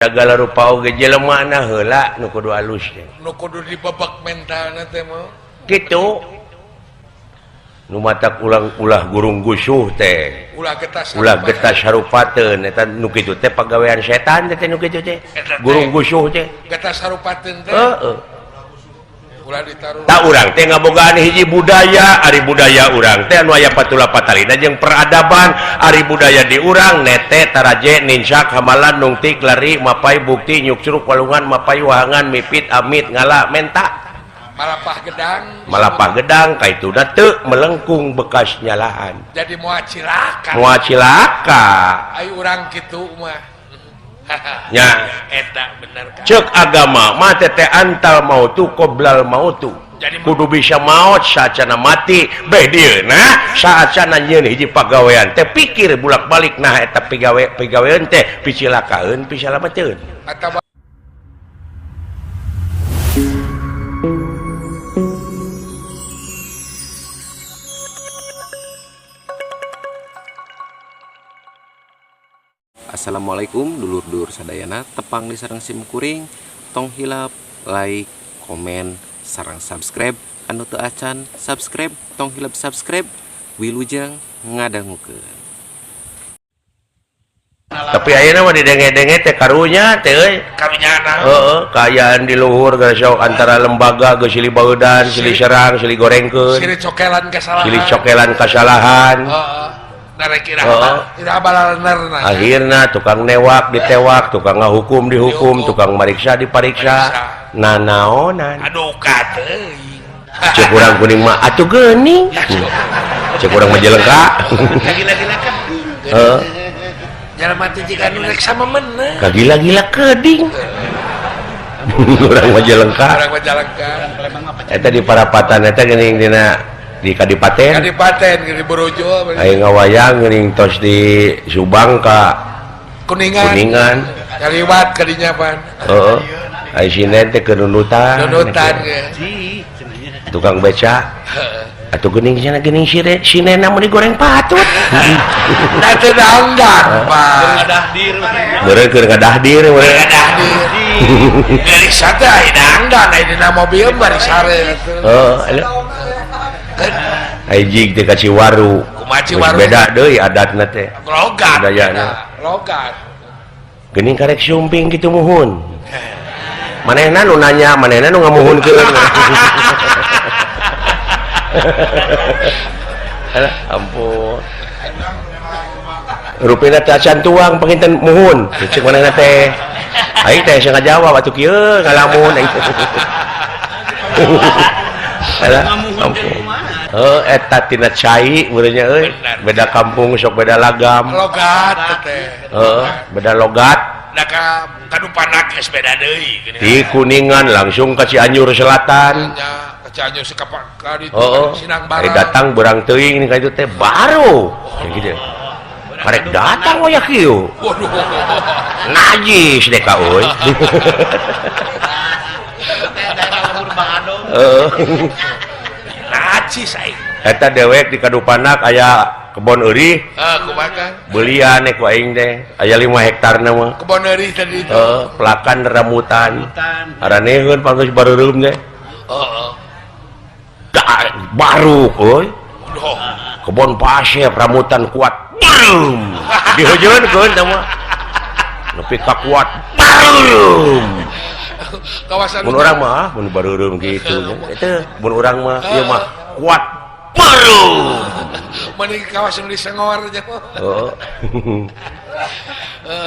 Segala rupa oge jelema na heula nu kudu alus teh. Nu kudu dibebek mentalna teh mah. Kitu. Nu matak ulang ulah gurung gusuh teh. Ulah getas. Ulah getas harupateun eta nu kitu teh pagawean setan teh nu kitu teh. Gurung gusuh teh. Getas harupateun teh. Heeh. Ulah ditaruh. Tak urang teh ngabogaan hiji budaya, ari budaya urang teh anu aya patula patalina jeung peradaban, ari budaya di urang nete taraje ninsak hamalan nungtik lari mapai bukti nyukcruk walungan mapai wahangan mipit amit ngala menta malapah gedang malapah gedang kaituna teu melengkung bekas nyalaan jadi moal cilaka moal cilaka ai urang kitu mah nya eta bener kan cek agama mah teh antal mautu qoblal mautu jadi kudu bisa maot saacana mati beh dieuna saacana nyieun hiji pagawean teh pikir bulak-balik nah eta pigawe pigawean teh picilakaeun pisalamateun atawa Assalamualaikum dulur-dulur sadayana tepang di sareng sim kuring tong hilap like komen sareng subscribe anu teu acan subscribe tong hilap subscribe wilujeng ngadangukeun. Tapi ayeuna mah didenge-denge teh karunya teh euy. Karunyana. Heeh, kaayaan di luhur geus sok antara lembaga geus silih baudan, silih serang, silih gorengkeun. Silih cokelan kasalahan. Silih cokelan kasalahan. Heeh. Heeh. Akhirna tukang newak ditewak, tukang ngahukum dihukum, tukang mariksa dipariksa. Nanaonan. Aduh kateuing. Cek urang kuning mah atuh geuning. Cek urang mah jelengka. Gila-gila keding. Heeh. Jalma teh jiga nu rek sama meneh. Kagila-gila keding. Urang mah jelengka. Urang mah jelengka. Eta di parapatan eta geuning dina di Kadipaten. Kadipaten geuning borojol. Aya ngawayang geuning tos di Subang ka Kuningan. Kuningan. Kaliwat ka dinya pan. Heeh. Aya sinden teh keur nundutan. Nundutan ge. Tukang beca. Heeh. Atuh geuning cenah geuning sinena mun digoreng patut. Da teu dangdan, Pak. Meureun keur ngadahdir, meureun. Ngadahdir. Garisa teh aya dangdan aya dina mobil bari sare atuh. Heeh, aya jig teh ka Ciwaru. Kumaha Ciwaru? Beda deui adatna teh. Logat. Budayana. Logat. Geuning karek sumping kitu muhun. Manehna nu nanya, manehna nu ngamuhunkeun. Alah, ampun. Rupina teh acan tuang panginten muhun. Cek manehna teh. Aing teh asa ngajawab atuh kieu ngalamun aing. Alah, ampun. Heuh, eta tina cai meureun nya euy. Beda kampung sok beda lagam. Logat teh. Heuh, beda logat. Da ka kadupanak geus beda deui geuning. Di Kuningan langsung ka Cianjur Selatan. Nya, ka Cianjur sekapak ka ditu Heeh. Sinang Barang. Ari datang berang teuing ka ditu teh baru. Kayak gitu. Karek datang we kieu. Waduh. Najis deh ka euy. Heeh. Najis aing. Eta dewek di Kadupanak aya kebon eurih. Heeh, kumaha Kang? Beulian ku aing teh. Aya 5 hektar na mah. Kebon eurih tadi itu. Heeh, pelakan rambutan. Araneheun panggeus bareureum teh. Heeh. Baru euy. Waduh. Kebon pasir rambutan kuat. Barum. Diheujeunkeun teh mah. Nepi ka kuat. Barum. Kawasan mun urang mah mun bareureum kitu. Eta mun urang mah ieu mah kuat. Barum. Mending kawasan di Sengor aja. Heeh.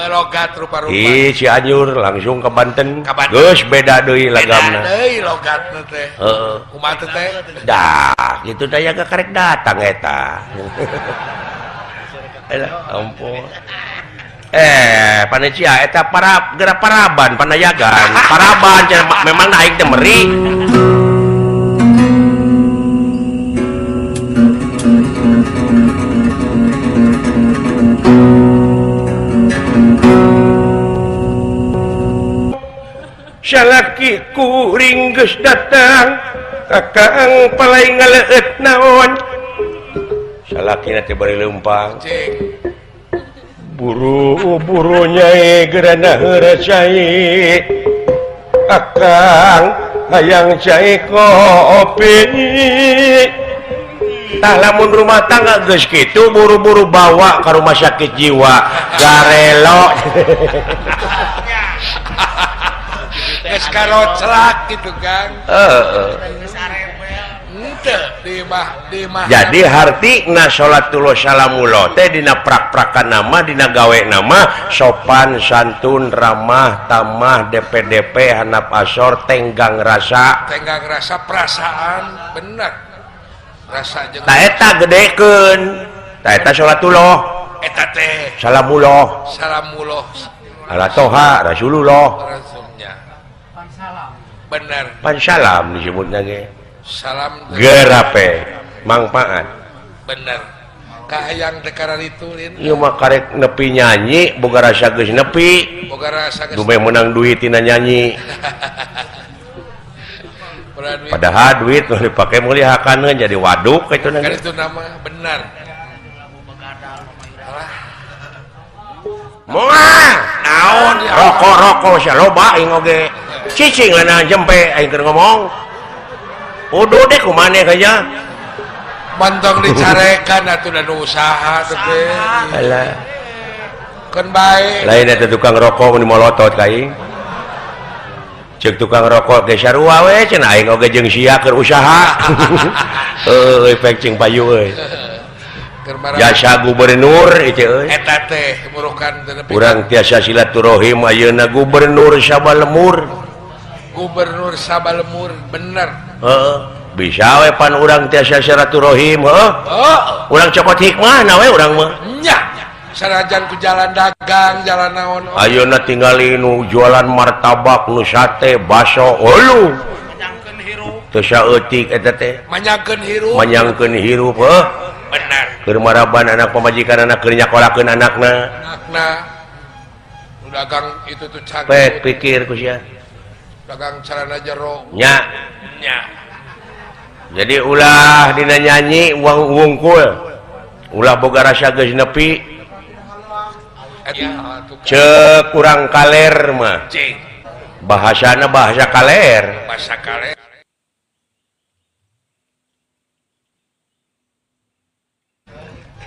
Logat rupa-rupa. Ih, Cianjur langsung ke Banten. Ka Banten. Geus beda deui lagamna. Beda deui logatna teh. Heeh. Kumaha teh teh? Dah, kitu daya ge karek datang eta. Alah, ampun. Panecia eta para geura paraban panayagan. Paraban cenah memang aing teh meri. Salaki kuring geus datang kakang palai ngaleut naon. Salakina teh bari leumpang. Cing. Buru-buru nyai gerana heureuh cai akang hayang cai kopi. Tah lamun rumah tangga geus kitu buru-buru bawa ka rumah sakit jiwa garelo. Geus karoclak kitu Kang. Heeh. Jadi hartina salatullah salamullah teh dina prak-prakan nama dina gawe nama sopan santun ramah tamah DPDP hanap asor tenggang rasa perasaan bener rasa jeung ta eta gedekeun ta eta salatullah eta teh salamullah salamullah ala toha rasulullah rasulnya bener pan salam disebutna ge salam gerape mangpaat bener kahayang teh kararituin ieu mah karek nepi nyanyi boga rasa geus nepi boga rasa geus dumeh meunang duit tina nyanyi. Padahal duit nu dipake meuli hakaneun jadi waduk kitu na kitu nama bener. Moal naon rokok-rokok sia loba aing oge cicing lana jempe aing keur ngomong. Udah deh kumane kayaknya mantong dicarekan atuh dan usaha teh. Alah. Keun bae. Lain eta tukang rokok mun molotot ka aing. Ceuk tukang rokok ge sarua we cenah aing oge jeung sia keur usaha. Heueuh pek cing payu euy. Jasa gubernur ieu euy. Eta teh murukan teh nepi. Urang tiasa silaturahim ayeuna gubernur Sabalemur. Gubernur Sabalemur bener. Heeh, bisa we pan urang tiasa silaturahim heuh. Urang cokot hikmah na we urang mah. Nya, sanajan ku jalan dagang, jalan naon. Ayeuna tingali nu jualan martabak, nu sate, baso, olu. Manyangkeun hirup. Teu saeutik eta teh. Manyangkeun hirup. Manyangkeun hirup heuh. Bener. Keur maraban anak pamajikan anak keur nyakolakeun anakna. Anakna. Nu dagang itu tuh cageur. Pek pikir ku sia. Dagang celana jero. Nya. Nya. Jadi ulah dina nyanyi uang wungkul. Ulah boga rasa geus nepi. Ceuk urang kaler mah. Bahasana bahasa kaler. Bahasa kaler.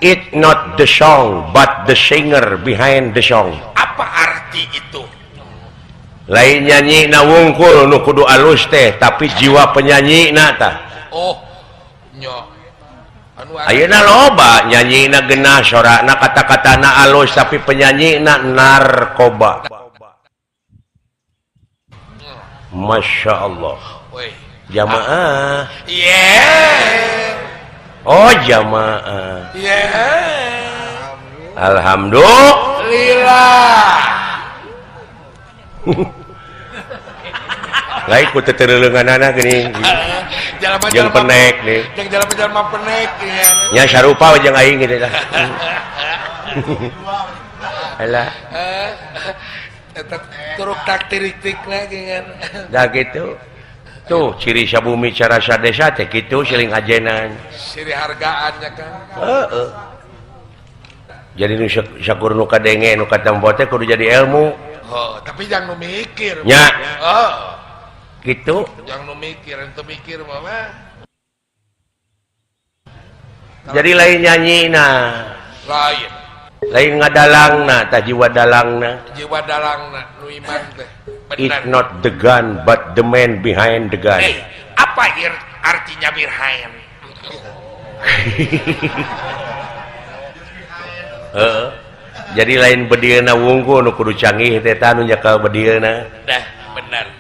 It not the song but the singer behind the song. Apa arti itu? Lain nyanyi na wungkul nu kudu alus teh tapi jiwa penyanyi na tah. Oh nya anu ayeuna loba nyanyi na genah sorana kata-katana alus tapi penyanyi na narkoba. Masya Allah. Jamaah. Yeah. Oh jamaah. Yeah. Alhamdulillah. Lain ku tetereleunganana geuning. Jeung penek nih. Jeung jalma-jalma penek nya sarupa we jeung aing kitu tah. Alah. Eta turuk taktik-tikna geuningan. Da kitu. Tuh ciri sabumi cara sadesa teh kitu siling ajenan. Siri hargaannya kan. Heeh. Jadi nu sakur nu kadenge nu katempo teh kudu jadi ilmu. Oh, tapi jangan nu mikir. Nya. Oh. Gitu. Jangan nu mikir, ente mikir mah. Jadi lain nyanyi nah. Lain. Lain ngadalangna tah jiwa dalangna. Jiwa dalangna nu iman teh. It's not the gun but the man behind the gun. Hey, apa artinya behind? Jadi lain bedilna wungkul nu kudu canggih teh tah nu nyekel bedilna. Dah, bener.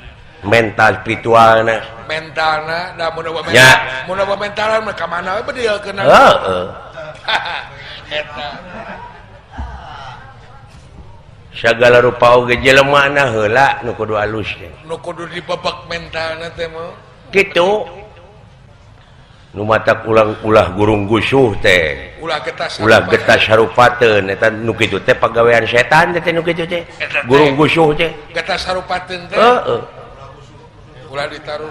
Mental spiritualna. Mentalna da mun eueuh mental. Mun eueuh mentalan mah ka mana we bedil keuna. Heeh. Eta. Sagala rupa oge jelema na heula nu kudu alus teh. Nu kudu dibebek mentalna teh mah. Kitu. Nu matak ulang ulah gurung gusuh teh. Ulah getas. Ulah getas harupateun eta nu kitu teh pagawean setan teh nu kitu teh. Gurung gusuh teh. Getas harupateun teh. Heeh.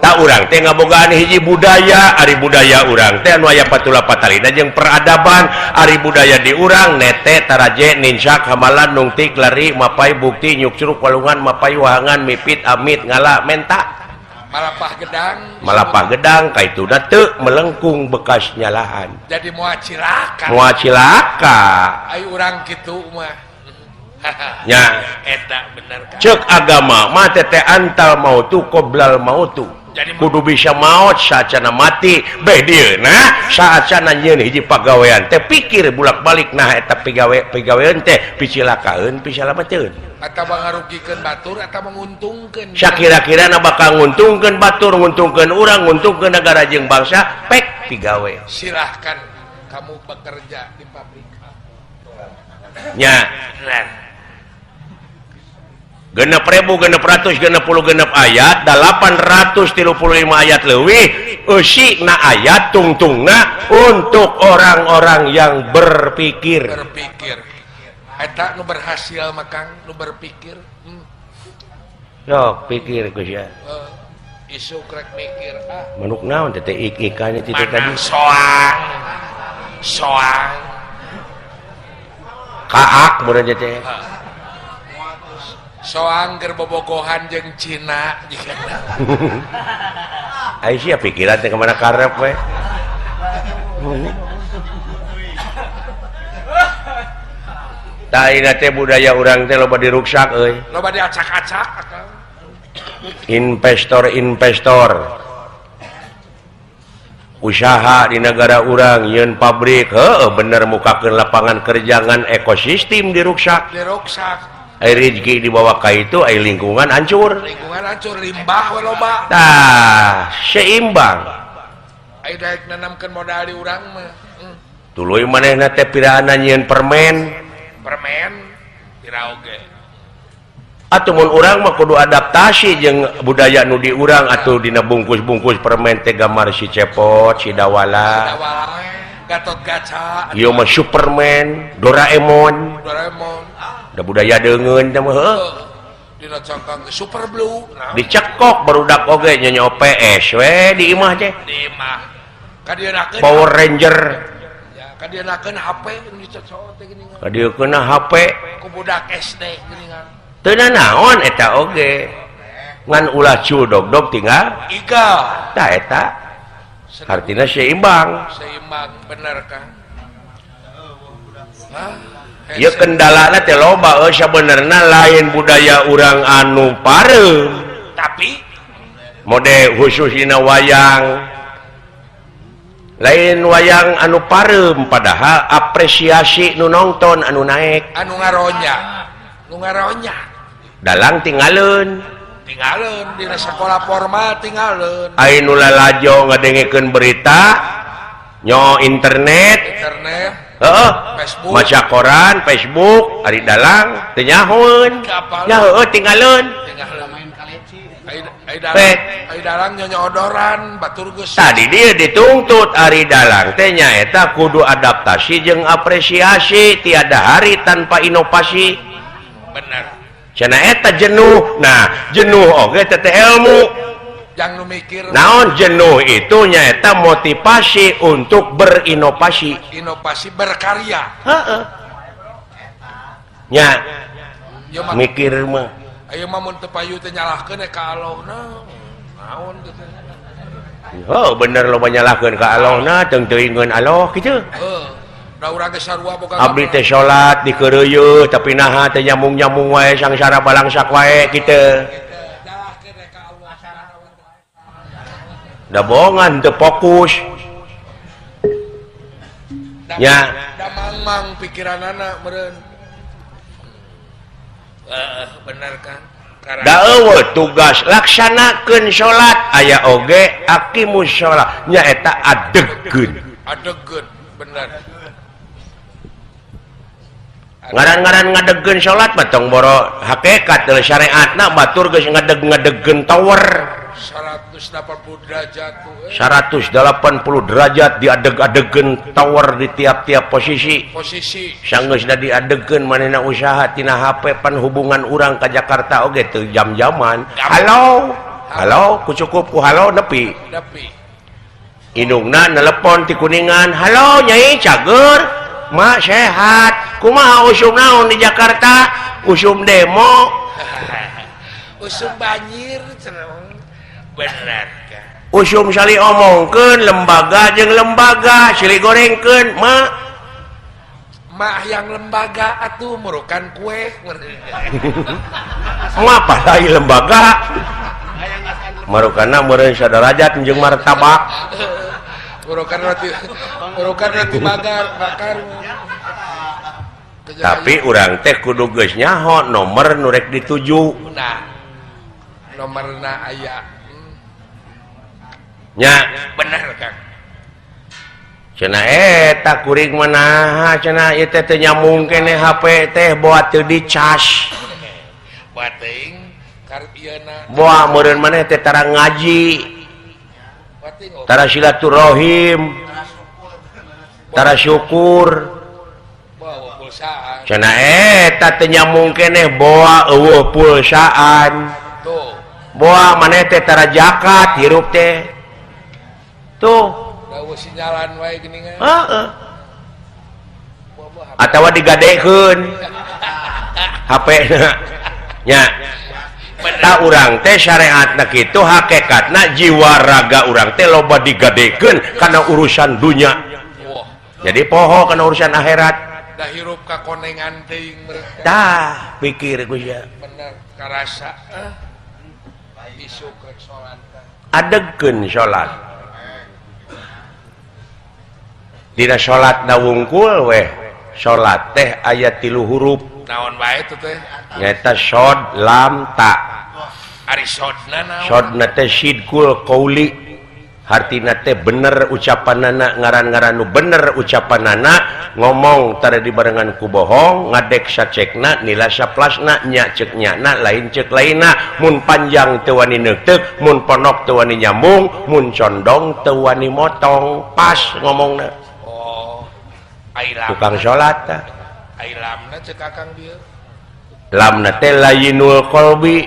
Tak urang teh ngabogaan hiji budaya, ari budaya urang teh anu aya patula patalina jeung peradaban, ari budaya di urang nete taraje ninsak hamalan nungtik lari mapai bukti nyukcruk walungan mapai wahangan mipit amit ngala menta malapah gedang kaituna teu melengkung bekas nyalahan jadi moal cilaka moal cilaka ai urang kitu mah nya eta bener kan cek agama mah teh antal mautu qoblal mautu kudu bisa maot saacana mati beh dieuna saacana nyieun hiji pagawean teh pikir bulak-balik nah eta pigawean teh picilakaeun pisalamateun atawa ngarugikeun batur atawa nguntungkeun sakira-kira na bakal nguntungkeun batur nguntungkeun urang nguntungkeun negara jeung bangsa pek pigawe silahkan kamu bekerja di pabrik nya 6.666 ayat 835 ayat leuwih eusina ayat tungtungna untuk orang-orang yang berpikir berpikir eta nu berhasil makang nu berpikir sok pikir geus ya isu krek mikir ah manuk naon teh ik-ikannya ti tadi soang soang kaak mun teh soang keur bobogohan jeung Cina ai sia pikiran teh kemana karep we tah teh budaya urang teh loba diruksak euy loba diacak-acak investor-investor usaha di negara urang nyieun pabrik heueuh bener mukakeun lapangan kerja ngan ekosistem diruksak diruksak ai rezeki dibawa ka itu ai lingkungan hancur lingkungan hancur limbah we loba tah seimbang ai daek nanamkeun modal di urang mah tuluy manehna teh piraana nyieun permen permen pira oge atuh mun urang mah kudu adaptasi jeung budaya nu di urang atuh dina bungkus-bungkus permen teh gambar si Cepot si Dawala Gatot Kaca ieu mah Superman Doraemon Doraemon da budaya deungeun teh mah heuh dina cangkang Super Blue dicekok barudak oge nyanyo PS we di imah teh di imah kadieunakeun Power Ranger ya kadieunakeun HP nu dicocok teh geuningan kadieukeun HP ku budak SD geuningan teu nanaon eta oge ngan ulah cul dog-dog tinggal iga tah eta artina seimbang seimbang bener Kang ieu kendalana teh loba euy sabenerna lain budaya urang anu pareum tapi mode khusus dina wayang lain wayang anu pareum padahal apresiasi nu nongton anu naek anu ngaronya dalang tinggalun tinggalun dina sakola formal tinggalun ai nu lalajo ngadengekeun berita nyo internet heeh Facebook maca koran Facebook ari dalang teu nyahoeun nya heueuh tinggalun ai dalang nyonyodoran batur geus tadi dia dituntut ari dalang teh nyaeta kudu adaptasi jeung apresiasi tiada hari tanpa inovasi bener cenah eta jenuh nah jenuh oge teh ilmu yang nu mikir naon jenuh itu nyaeta motivasi untuk berinovasi inovasi berkarya heeh nya mikir mah ayo mah mun teu payu teh nyalahkeun ka Allahna naon kitu heuh bener loba nyalahkeun ka Allahna teung teuingeun Allah kitu heuh da urang ge sarua boga abdi teh salat dikeureuyeut tapi naha teh nyambung-nyambung wae sangsara balangsak wae kitu da bohongan teu fokus nya da mangmang pikiranana meureun bener kan da eueuh tugas laksanakeun salat aya oge aqimus shalah nyaeta adegkeun adegkeun bener ngaran-ngaran ngadegkeun salat mah tong boro hakikat deui syariatna batur geus ngadeg-ngadegkeun tower 180 derajat 180 derajat diadeg-adegkeun tower di tiap-tiap posisi posisi sanggeusna diadegkeun manehna usaha tina HP pan hubungan urang ka Jakarta oge teu jam-jaman halo Halo ku cukup ku halo nepi. Nepi. Indungna nelepon ti Kuningan. Halo Nyai cager. Mak sehat. Kumaha usum naon di Jakarta? Usum demo. Usum banjir cenah. Bener kan. Usum sali omongkeun lembaga jeung lembaga silih gorengkeun mak. Mah yang lembaga atuh murukan kue. Mah lain lembaga. Marukana meureun sadarajat jeung martabak. Murukan roti bakar. Tapi urang teh kudu geus nyaho nomor nu rek dituju. Nah. Nomorna aya. Nya, bener Kang. Cenah eta kuring mah naha cenah ieu teh teu nyambung keneh HP teh boa teu dicas. Boa teuing karep ieuna. Boa meureun maneh teh tara ngaji. Tara silaturahim. Tara syukur. Cenah eta teu nyambung keneh boa eueuh pulsaan. Boa maneh teh tara zakat hirup teh. Tuh. Sinyalan wae geuningan. Heeh. Atawa digadekeun HP na. Nya. Ta urang teh syariatna kitu hakikatna jiwa raga urang teh loba digadekeun kana urusan dunya. Jadi poho kana urusan akhirat. Da hirup ka konengan teuing mereka. Tah, pikir ku sia. Bener karasa. Isuk rek salat. Adegkeun salat. Dina salat na wungkul weh salat teh aya 3 huruf naon wae teh teh nyaeta shod lam ta. Ari shodna naon? Shodna teh sidqul qauli hartina teh bener ucapanana ngaran-ngaran nu bener ucapanana ngomong tara dibarengan ku bohong ngadek sacekna nila saplasna nya ceuk nyana lain ceuk lainna mun panjang teu wani neuteuk mun ponok teu wani nyambung mun condong teu wani motong pas ngomongna. Tukang salat tah. Ai lamna ceuk Akang bieu. Lamna teh layinul qalbi.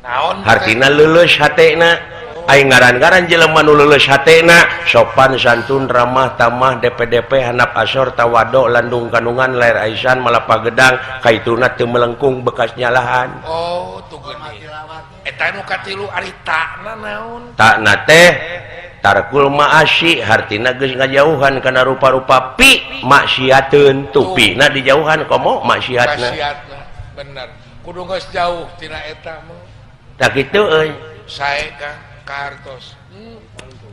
Naon? Hartina leuleus hatena. Ai ngaran-ngaran jelema nu leuleus hatena, sopan santun ramah tamah DPDP handap asor tawado landung kandungan lair aisan malapa gedang kaituna teu melengkung bekas nyalahan. Oh, tuh geuning. Eta nu katilu ari takna naon? Takna teh tarkul ma'asi hartina geus ngajauhan kana rupa-rupa pi maksiateun tupina dijauhan komo maksiatna. Maksiatna bener. Kudu geus jauh tina eta mah. Tah kitu euy. Sae Kang kahartos.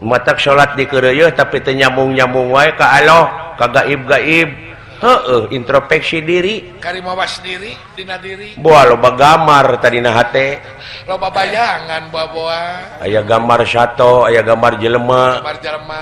Matak salat dikeureuyeun tapi teu nyambung-nyambung wae ka Allah, ka gaib-gaib. Heueuh, introspeksi diri. Karimawas diri dina diri. Boa loba gambar tadina hate. Loba bayangan boa-boa. Aya gambar sato, aya gambar jelema. Gambar jelema.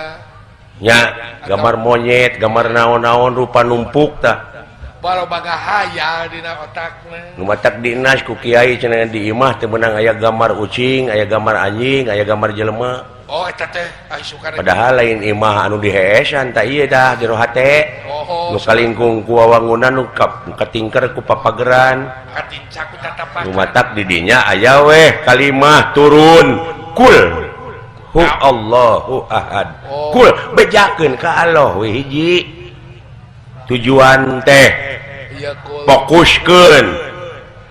Nya, gambar monyet, gambar naon-naon rupa numpuk tah. Boa loba gahayal dina otakna. Nu matak dinas ku kiai cenah di imah teu meunang aya gambar ucing, aya gambar anjing, aya gambar jelema. Oh eta teh ai sukana. Padahal lain imah anu diheesan tah ieu tah jero hate. Oh, nu kalingkung ku wawangunan nu katingker ku papageran. Katincak ku tatapakan. Nu matak di dinya aya weh kalimah turun kul hu Allahu ahad. Oh. Kul bejakeun ka Allah we hiji. Tujuan teh ieu kul. Fokuskeun.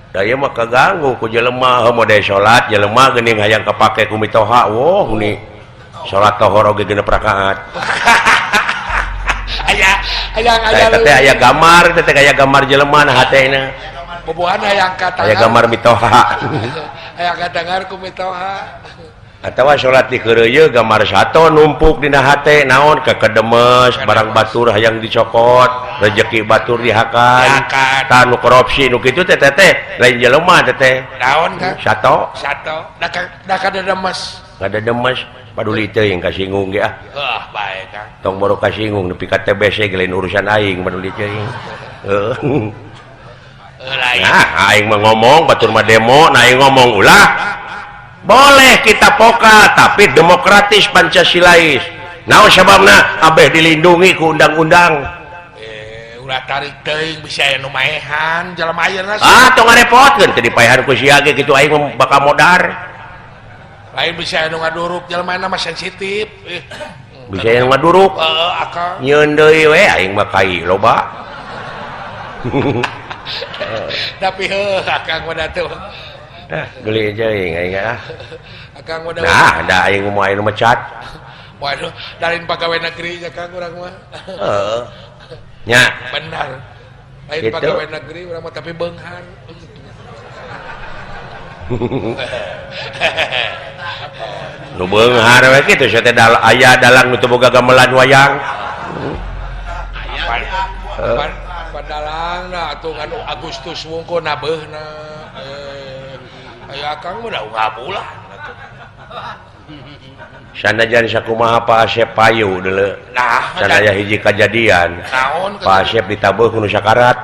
Da ieu mah kaganggu ku jelema heuh mode salat jelema geuning hayang kapake ku mitoha woh ni salat tohor oge genep rakaat. Aya hayang aya teh aya gambar teh aya gambar jelema na hatena. Bobohan hayang katangar. Aya gambar mitoha. Hayang katangar ku mitoha. Atawa salat dikeureuyeun gambar sato numpuk dina hate naon kekedemes barang batur hayang dicokot rejeki batur dihakan tah nu korupsi nu kitu teh teh lain jelema teh teh naon Kang sato sato da kadedemes kadedemes paduli teuing kasinggung ge ah heuh bae Kang tong boro kasinggung nepi ka TBC ge lain urusan aing paduli teuing heuh nah aing mah ngomong batur mah demo nah aing ngomong ulah boleh kita pokal tapi demokratis Pancasilais. Naon sababna abeh dilindungi ku undang-undang. Ulah tarik teuing bisa aya nu maehan jalma ayeuna. Ah tong ngarepotkeun teu dipaehan ku sia ge kitu aing bakal modar. Lain bisa anu ngaduruk jelema mah sensitif. Bisa anu ngaduruk. Heeh, akang. Nyeun deui we aing mah kai loba. Tapi heuh akang mah teu. Nah, geli aing aing ah. Akang mah. Nah, da aing mah anu mecat. Waduh, dari pegawai negeri nya Kang urang mah. Heeh. Nya. Benar. Lain gitu. Pegawai negeri urang mah tapi beunghar. Nu beunghar we kitu sia teh aya dalang nu teu boga gamelan wayang. Padalang na atuh anu Agustus wungkul nabeuna. Aya Akang mah da ngabulan atuh. Sanajan sakumaha Pak Asep payu deuleu. Nah, sanaya hiji kajadian. Naon Pak Asep ditabeuh ku nu sakarat.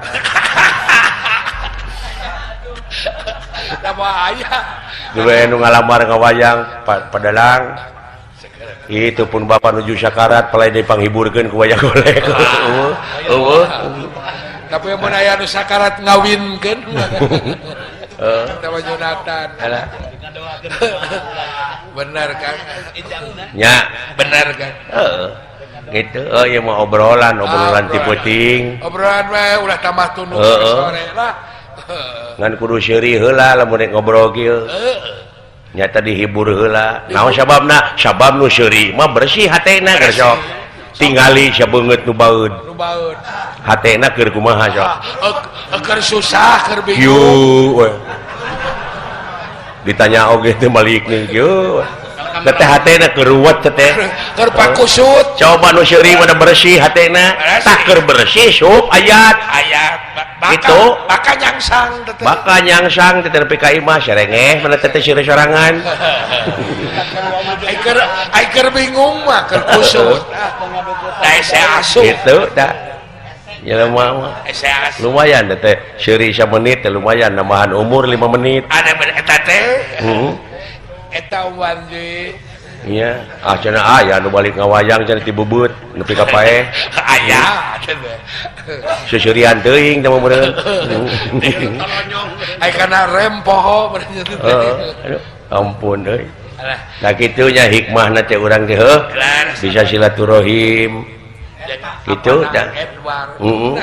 Da bahaya. Dulu nu ngalamar ngawayang padalang. Itu pun bapak nuju sakarat palai dipanghiburkeun ku wayang golek. Eueuh. Tapi mun aya nu sakarat ngawinkeun. Heeh. Jonathan. Alah. Benar kan? Ya, benar kan? Heeh. Gitu. Oh, ieu mah obrolan ti peuting. Obrolan we ulah tambah tunduk sore lah. Ngan kudu seuri heula lamun rek ngobrol kieu. Nyata dihibur heula. Naon sababna? Sabab nu seuri mah bersih hatena sok. Tingali sabeungeut nu baeud. Nu baeud. Hatena keur kumaha sok? Keur susah, keur bingung. Kieu. Ditanya oge teh balik nih kieu. Teh hatena keur ruwet teh. Keur pakusut. Coba nu seuri mah bersih hatena. Tah keur bersih sup ayat. Ayat. Gitu. Baka nyangsang teh. Baka nyangsang teh nepi ka imah serengeh mana teh seuri sorangan. Ai keur bingung mah keur kusut. Da hese asup. Gitu da. Jelema mah. Lumayan teh seuri samenit teh lumayan nambahan umur 5 menit. Ada eta teh. Heeh. Eta wanji. Iya, ah cenah aya nu balik ngawayang cenah ti bebeut nepi ka paeh. Aya Seuseurian teuing teh mah meureun. Ai kana rem poho meureun teh. Aduh, ampun euy. Nah kitu nya hikmahna teh urang teh heuh. Bisa silaturahim. Kitu dah. Heeh.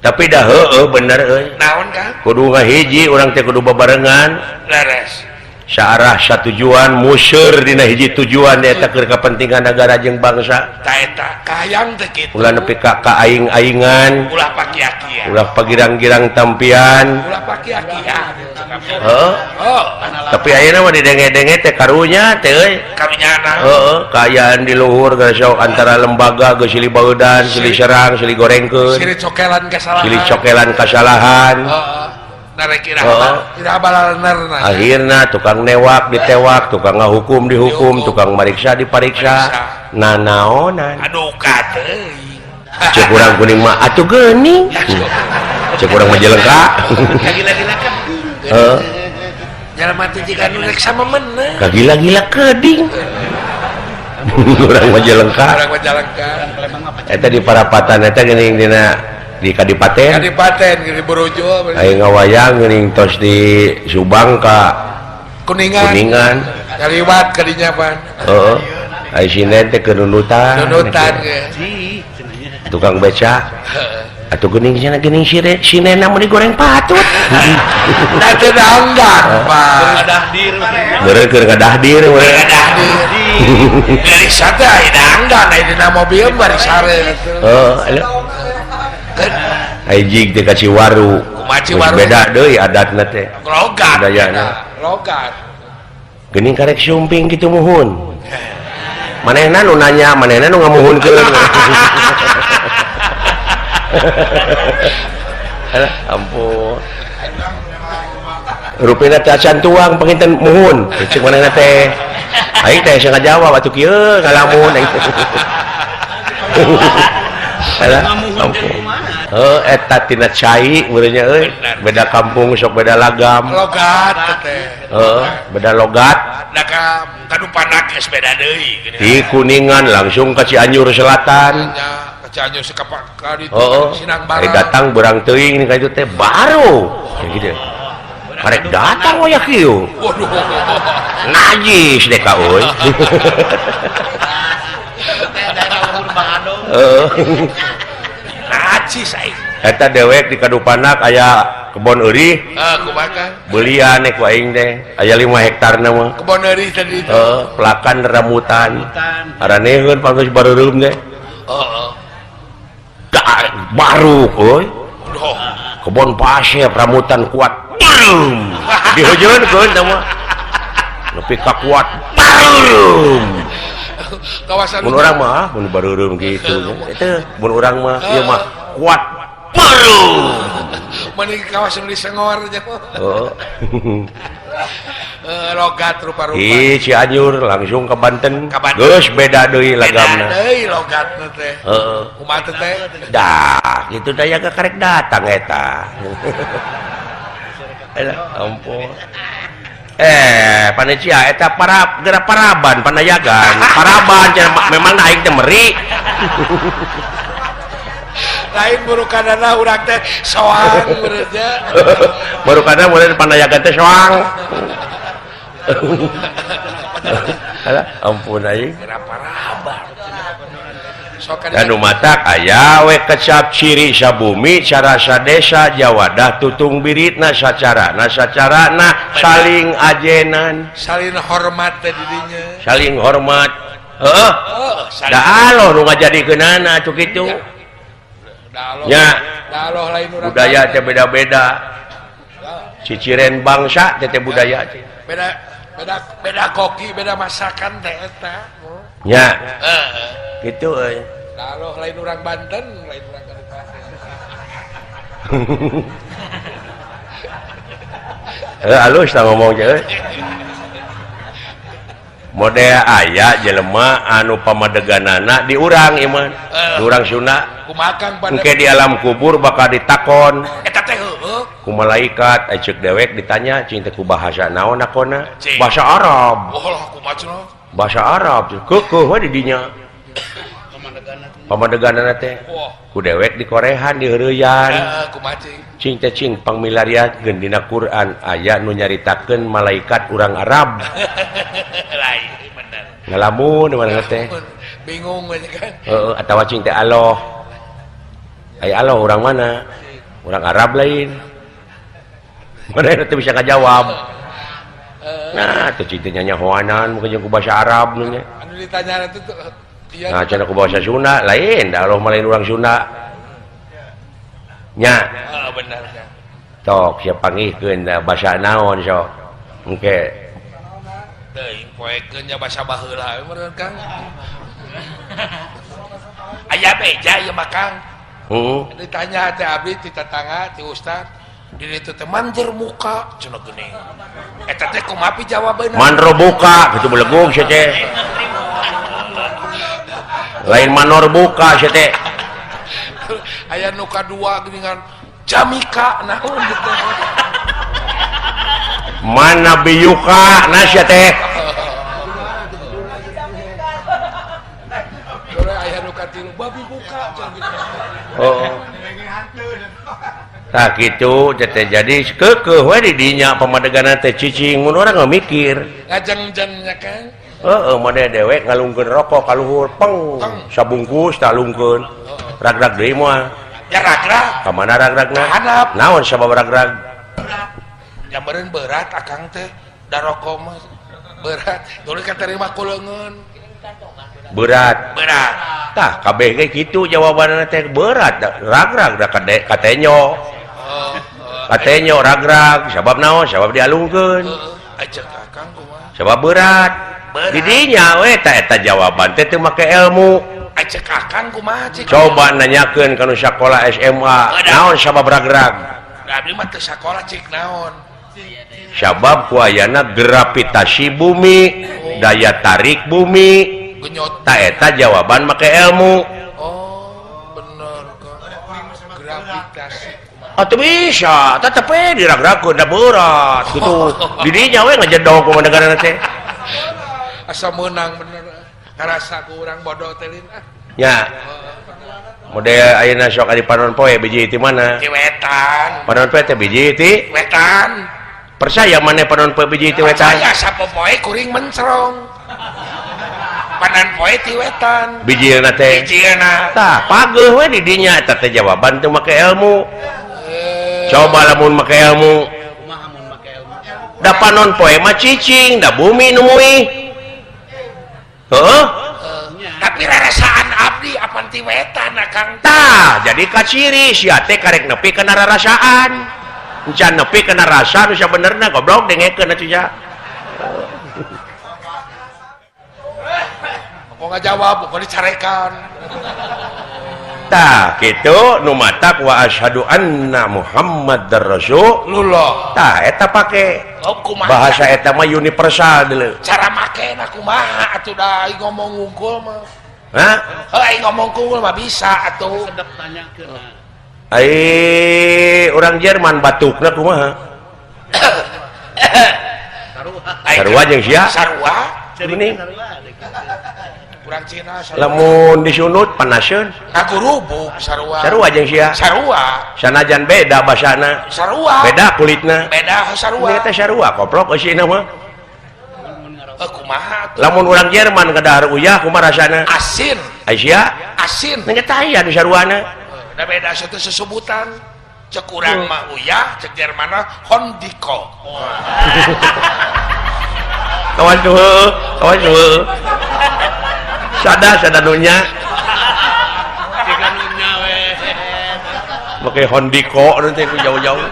Tapi dah heueuh bener euy. Naon Kang? Kudu ngahiji urang teh kudu babarengan. Leres. Searah satujuan museur dina hiji tujuan eta keur kepentingan negara jeung bangsa. Ta eta kahayang teh kitu. Ulah nepi ka aing-aingan, ulah pakia-kia. Ulah pagirang-girang tampian. Ulah pakia-kia. Heeh. Oh, tapi ayeuna mah didenge-denge teh karunya teh euy. Karunyana. Heeh, kaayaan di luhur geus sok antara lembaga geus silih baudan, silih serang, silih gorengkeun. Silih cokelan kasalahan. Silih cokelan kasalahan. Heeh. Akhirna tukang newak ditewak, tukang ngahukum dihukum, tukang mariksa dipariksa. Nanaonan. Aduh kateuing. Cek urang kuning mah atuh geuning. Cek urang mah jelengka. Kagila-gila keding. Heeh. Jalma teh jiga nu rek sama meneh. Kagila-gila keding. Urang mah jelengka. Urang mah jelengka. Eta di parapatan eta geuning dina di Kadipaten. Kadipaten geuning borojol. Aya ngawayang geuning tos di Subang ka Kuningan. Kuningan. Kaliwat ka dinya pan. Heeh. Ai sinden teh keur nundutan. Nundutan ge. Tukang beca. Atuh geuning cenah geuning sinena mun digoreng patut. Da teu dangdang pan. Meureun keur ngadahdir meureun. Ngadahdir. Dari sate aya dangdan aya dina mobil bari sare atuh. Heeh. Ai jig teh ka Ciwaru. Kumaha Ciwaru? Beda deui adatna teh. Logat. Budayana. Logat. Geuning karek sumping kitu muhun. Manehna nu nanya, manehna nu ngamuhunkeun. Alah, ampun. Rupina teh acan tuang panginten muhun. Cek manehna teh. Aing teh asa ngajawab atuh kieu ngalamun aing. Alah, ampun. Heuh, eta tina cai meureun nya euy. Beda kampung sok beda lagam. Logat teh. Heeh, beda logat. Da ka kadupanak geus beda deui geuning. Di Kuningan langsung ka Cianjur Selatan. Nya, ka Cianjur sekapak ka ditu Sinang Barang. Barang. Datang berang teuing ka itu teh baru. Kayak gitu. Karek datang waya kieu. Waduh. Najis deh ka euy. Najis aing. Eta dewek di Kadupanak aya kebon eurih. Kumaha? Belian ku aing teh. Aya 5 hektar na mah. Kebon eurih tadi itu. Pelakan rambutan. Araneheun panggeus bareureum teh. Heeh. Baru euy. Kebon pasir rambutan kuat. Barum. Dihujeunkeun teh mah. Nepi ka kuat. Barum. Kawasan mun urang mah mun bareureum kitu. Eta mun urang mah ieu mah kuat. Barum. Mending kawasan di Sengor aja. Oh. Logat rupa-rupa. Ih, Cianjur langsung ke Banten. Geus beda deui lagamna. Beda deui logatna teh. Heeh. Kumaha teh? Dah, kitu daya ka karek datang eta. Alah, ampun. Panitia eta para geura paraban panayagan. Paraban cenah memang aing teh meri. Lain burukadana urang teh soang beureunya. Burukadana mulai panayagan teh soang. Alah, ampun aing. Geura paraban. Dan matak aya we kecap ciri sabumi carasa desa jawadah tutung biritna sacarana sacarana saling ajenan saling hormat teh didinya saling hormat heeh da aloh nu ngajadikeunana atuh kitu nya da aloh lain urang budaya teh beda-beda ciciren bangsa teh teh budaya teh beda beda beda koki beda masakan teh eta nya gitu euy. Aloh lain urang Banten, lain urang Kabupaten. Alus tah ngomong teh euy. Model aya jelema anu pamadeganana di urang ieu mah. Di urang Sunda. Kumaha Kang pada engke di alam kubur bakal ditakon. Eta teh heueuh. Ku malaikat ceuk dewek ditanya cing teh ku bahasa naon nakona? Bahasa Arab. Oh lah kumaha cenah? Bahasa Arab keukeuh we di dinya. Pamadeganana teh ku dewek dikorehan diheureyan. Cing teh cing pangmilariakeun dina Quran aya nu nyaritakeun malaikat urang Arab. Lain bener. Ngalamun mana teh? Bingung we kan. Heeh, atawa cing teh aloh. Aya aloh urang mana? Urang Arab lain. Mana teh bisa ngajawab. Nah, teh cing teh nyanyahoanan mungkin jeung ku bahasa Arab nya. Anu ditanya itu iya. Nah, cenah ku bahasa Sunda lain, da aloh mah lain urang Sunda. Nya. Heeh, bener. Tok sia panggihkeun bahasa naon sok. Engke. Teuing poekeun nya bahasa baheula we meureun Kang. Aya beja ieu mah Kang. Heeh. Ditanya teh abdi ti tetangga ti ustad, di ditu teh manjer muka cenah geuning. Eta teh kumaha pi jawabeunna? Manro buka kitu belegug sia teh. Lain manor buka sia teh. Aya nu kadua geuningan jamika naon gitu. Mana biyuka na sia teh. Aya nu katilu babi buka cenah gitu. Oh. Tah kitu teh jadi keukeuh we di dinya pamadeganna teh cicing mun urang mikir. Ngajeng-jeng nya kan. Heeh, mode dewek ngalungkeun rokok ka luhur peng sabungkus tah lungkeun. Ragrag deui moal. Ya ragrag. Ka mana ragragna? Hadap. Naon sabab ragrag? Ya meureun berat akang teh da rokok mah berat. Tuluy katerima ku leungeun. Berat. Berat. Tah kabeh ge kitu jawabanna teh berat ragrag da katenyo. Katenyo ragrag sabab naon? Sabab dialungkeun. Heeh, acek akang kumaha? Sabab berat. Didinya we ta eta jawaban teh teu make ilmu. Acek akang kumaha cik? Coba nanyakeun ka nu sakola SMA, naon sabab ragrag? Abdi mah teu sakola cik naon? Sabab ku ayana gravitasi bumi, daya tarik bumi. Genyot. Ta eta jawaban make ilmu. Oh, bener Kang. Gravitasi. Atuh bisa, tetep we diragragkeun da berat kitu. Didinya we ngajedog ku negarana teh. Asa meunang bener. Ngarasa ku urang bodoh teh lin ah. Nya. Model ayeuna sok ari panon poe biji ti mana? Ti wetan. Panon poe teh biji ti wetan. Percaya maneh panon poe biji ti wetan? Percaya sapopoe kuring mencrong. Panon poe ti wetan. Bijilna teh. Bijilna. Tah, pageuh we di dinya eta teh jawaban teu make ilmu. Coba lamun make ilmu. Kumaha mun make ilmu? Da panon poe mah cicing, da bumi nu muih. Heeh. Tapi rarasaan abdi apan ti wetan Akang. Tah, jadi kaciri sia teh karek nepi kana rarasaan. Encan nepi kana rasa nu sabenerna goblok dengekeun atuh sia. Kok ngajawab, kok dicarekan. Tah, kitu nu matak wa asyhadu anna Muhammadar Rasulullah. Tah, eta pake. Oh, kumaha? Bahasa eta mah universal deuleu. Cara makena kumaha atuh da aing ngomong unggul mah. Hah? Heuh aing ngomong unggul mah bisa atuh. Sedep tanyakeun. Ai urang Jerman batukna kumaha? Sarua jeung sia? Sarua. Geuning. Urang Cina sarua. Lamun disunut panaseun. Kagurubuk sarua. Sarua jeung sia? Sarua. Sanajan beda basana. Sarua. Beda kulitna. Beda sarua. Eta sarua koplok eusina mah. Kumaha atuh? Lamun urang Jerman kadahar uyah kumaha rasana? Asin. Ai sia? Asin. Nya tah aya nu saruana. Da beda satu sesebutan. Cek urang mah uyah, cek Jerman mah hondiko. Kawan tuh, kawan tuh. Sada sada nunya. Tiga nunya we. Make hondiko nu teh jauh-jauh.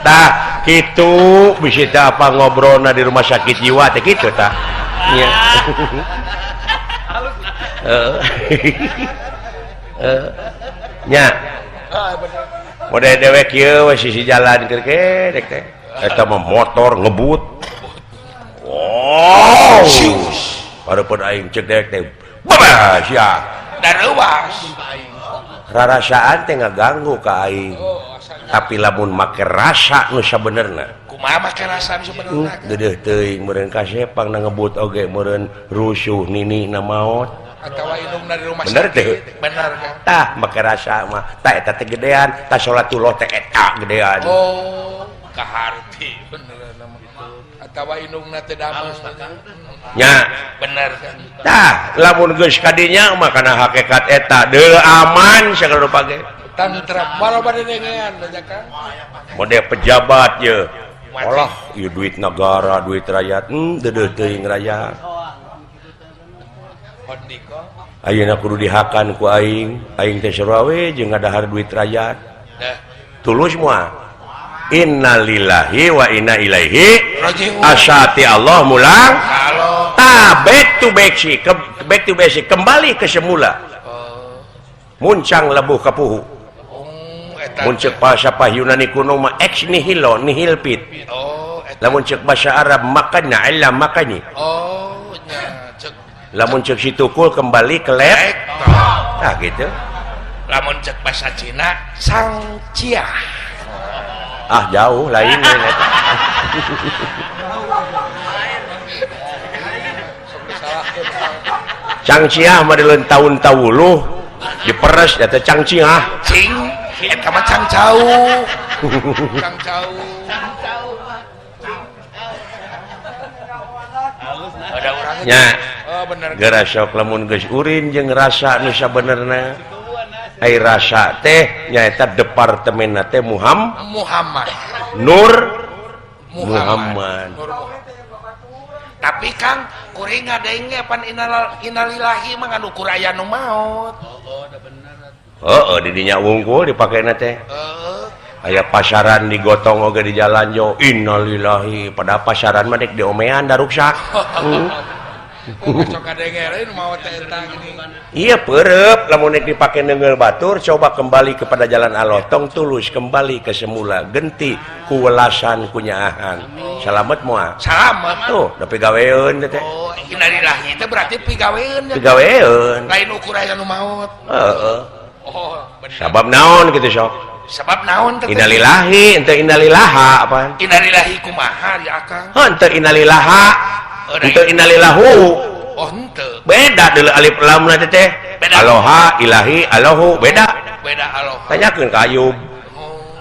Tah, kitu bisi teh apa ngobrolna di rumah sakit jiwa teh kitu tah. Nya. Nya. Mode dewek ieu we sisi jalan keur dek teh. Eta mah motor ngebut. Wow. Hareupeun aing cek dewek teh. Babah sia. Dareuwas. Rarasaan teh ngaganggu ka aing. Tapi lamun make rasa nu sabenerna. Kumaha make rasa nu sabenerna? Geudeuh teuing meureun kasepang na ngebut oge meureun rusuh nini na maot. Atawa indungna di rumah bener sakit. Teh? Bener kan? Tah make rasa mah. Tah eta teh gedean, tah salatullah teh eta gedean. Oh, kaharti bener mah. Atawa indungna teh damel. Nya, bener kan? Tah, lamun geus kadinya mah kana hakikat eta deuleu aman sagala rupa ge. Tantram malah bade dengean banyak kan. Mode pejabat ye. Olah, ieu duit negara, duit rakyat, deudeuh teuing rakyat. Ayeuna kudu dihakan ku aing, aing teh sarua we jeung ngadahar duit rakyat. Tulus moal. Innalillahi wa inna ilaihi raji'un. Asati Allah mulang. Tah, back to basic, back to basic, kembali ke semula. Muncang lebuh kapuhu. Mun ceuk bahasa Yunani kuno mah ex nihilo nihil pit. Lamun ceuk bahasa Arab makanya illa makani. Oh, nya ceuk. Lamun ceuk si tukul kembali ke lab. Tah gitu. Lamun ceuk bahasa Cina sang cia. Ah jauh lain eta. Cangciah mah dileun taun tawuluh diperes eta cangciah. Cing eta mah cangcau. Cangcau. Ada urang nya. Oh bener. Geura sok lamun geus urin jeung rasa nu sabenerna. Ai rasa teh nyaeta departemenna teh Muhammad Nur Muhammad. Nur Muhammad. Tapi Kang kuring ngadenge pan innalillahi mah nganukur aya nu maot. Oh, da bener. Heeh, di dinya wungkul dipakena teh. Heeh. Aya pasaran digotong oge di jalan jo innalillahi pada pasaran mah dek diomean da ruksak. Iya perep lamun dek dipake neunggeul batur coba kembali kepada jalan Allah tong tulus kembali ke semula genti ku welasan ku nyaahan. Salamet moal? Salamet. Tuh da pigaweun teh. Oh, innalillahi teh berarti pigaweun. Pigaweun. Lain ukur aya nu maot. Heeh. Oh, bener. Sabab naon kitu sok? Sabab naon teh? Innalillahi henteu innalillaha apaan? Innalillahi kumaha ya Akang? Henteu innalillaha. Henteu innalillahu. Oh, henteu. Beda deuleu alif lam na teh. Beda. Aloha ilahi alohu beda. Beda aloha. Tanyakeun ka Ayub. Oh.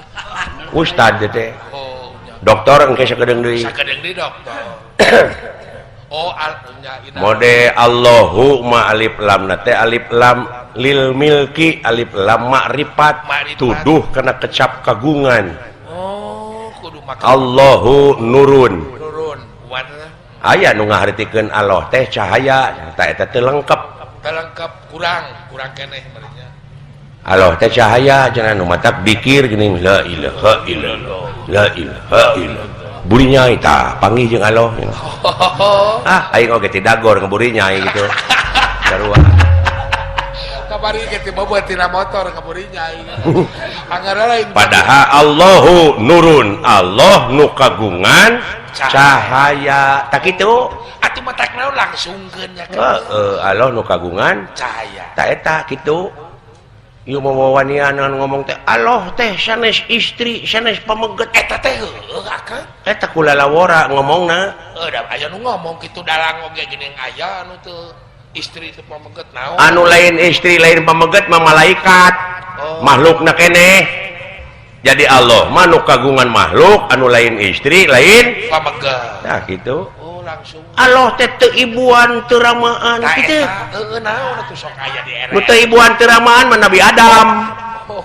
Ustad teh. Dokter engke sakedeung deui. Sakedeung deui dokter. Oh, mode Allahu ma alif lam na teh alif lam lil milki alif lam ma'rifat tuduh kana kecap kagungan. Oh, kudu make Allahu nurun. Nurun. Warna. Aya nu ngahartikeun Allah teh cahaya, tah eta teh lengkap. Teh lengkap kurang, kurang keneh merenya. Allah teh cahaya cenah nu matak dikir geuning la ilaha illallah la ilaha illallah. Buri nyai tah panggih jeung Allah. Ah, aing oge ti dagor ngeburi nyai gitu. Sarua. Kamari ge ti boboh tina motor ngeburi nyai. Anggar lain. Padahal Allahu nurun, Allah nu kagungan cahaya. Tak kitu. Atuh matak naon langsungkeun nya. Heeh, Allah nu kagungan cahaya. Ta eta kitu. Ieu mawawanian ngomong teh Allah teh sanes istri sanes pameget eta teh heueuh akang eta kulalawora ngomongna heuh da aya nu ngomong kitu dalang oge geuning aya anu teu istri teu pameget naon anu lain istri lain pameget mah malaikat oh. Makhlukna keneh jadi Allah mah nu kagungan makhluk anu lain istri lain pameget nah kitu. Oh, langsung Allah teh teu ibuan teu ramaan kitu heueuh naon atuh sok aya di era nu teu ibuan teu ramaan mah Nabi Adam. Oh.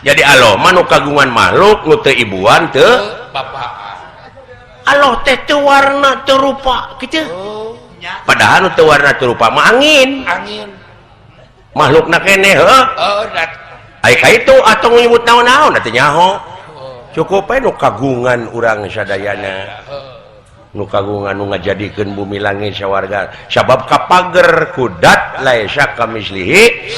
Jadi Allah mah nu kagungan makhluk nu teu ibuan teu bapak. Allah teh teu warna teu rupa kitu. Oh. Padahal nu teu warna teu rupa mah angin. Angin. Makhlukna keneh heuh. Heuh ai ka itu atuh nyebut naon-naon teh nyaho. Cukup we nu kagungan urang sadayana. Nu kagungan nu ngajadikeun bumi langit sawarga sabab kapager kudat laisa kamislihi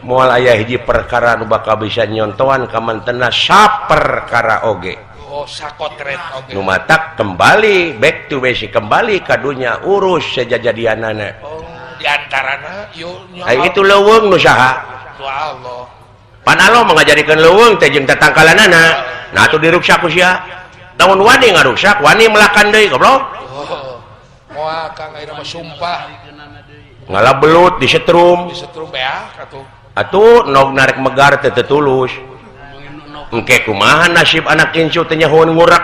moal aya hiji perkara nu bakal bisa nyontoan ka mantena saperkara oge. Oh, sakotret oge. Nu matak kembali back to basic kembali ka dunya urus sejajadianana. Oh, di antarana ieu ai itu leuweung nu saha? Nu Allah. Pan Allah mah ngajadikeun leuweung teh jeung tatangkalanana. Nah atuh diruksak ku sia. Namun wani ngaruksak, wani melakan deui goblok. Oh, moal Kang ayeuna mah sumpah. Ngala belut disetrum. Disetrum beak atuh. Atuh nog narek megar teh teu tulus. Engke kumaha nasib anak incu teh nyahoan ngurak.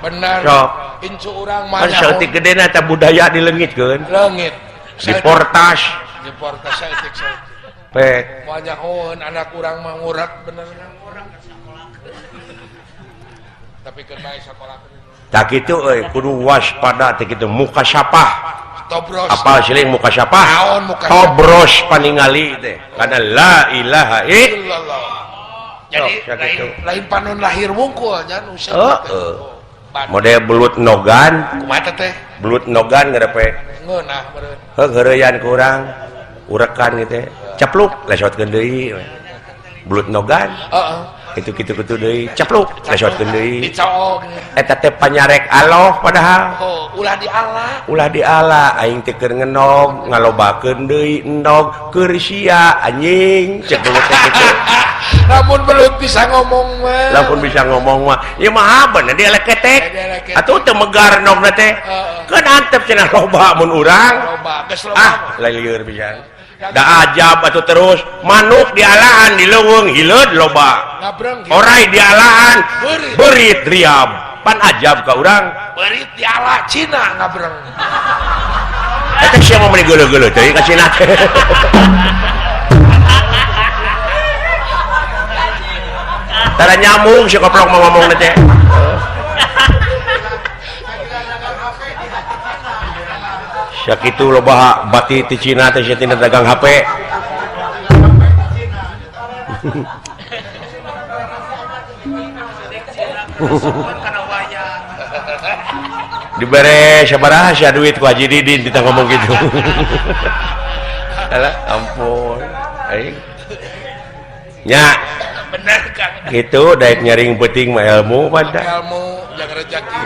Bener. Sok. Incu urang mah kan saeutik gedena eta budaya dileungitkeun. Leungit. Diportas. Diportas saeutik-saeutik. Pek. Moal nyahoan anak urang mah ngurak bener. Tapi keur bae sakola. Tak kitu euy kudu waspada teh kitu muka sapah. Tobros. Apal siling muka sapah? Naon muka tobros paningali teh. Kana la ilaha illallah. Jadi lain, lain panon lahir wungkul nya nu heeh. Mode belut nogan. Kumaha teh? Belut nogan ngarepe. Ngeunah meureun. Heuh heureyan ku urang. Urekan kitu. Capluk lesotkeun deui. Belut nogan. Heeh. Itu kitu-kitu deui capluk lesotkeun deui dicoog eta teh panyarek Allah padahal oh, ulah diala ulah diala aing teh keur ngenog ngalobakeun deui endog keur sia anjing cek belut teh kitu. Lamun belut bisa ngomong mah lamun bisa ngomong mah ieu mah bener dieleketek atuh teu megar endogna teh keun antep cenah loba mun urang loba geus loba ah lieur pisan. Da ajab atuh terus manuk dialaan di leuweung hileud loba orai dialaan beurit riab pan ajab ka urang beurit diala Cina ngabreng eta sia mah meuni geuleuh-geuleuh teuing ka Cina. Tara nyambung si koplok mah ngomongna teh. Sakitu loba bati ti Cina teh sia tina dagang HP. Dibere sabaraha sia duit ku Haji Didin kita ngomong gitu. Alah ampun. Aing. Nya. Bener Kang. Kitu daek nyaring peuting mah ilmu pada. Ilmu jangan rezeki.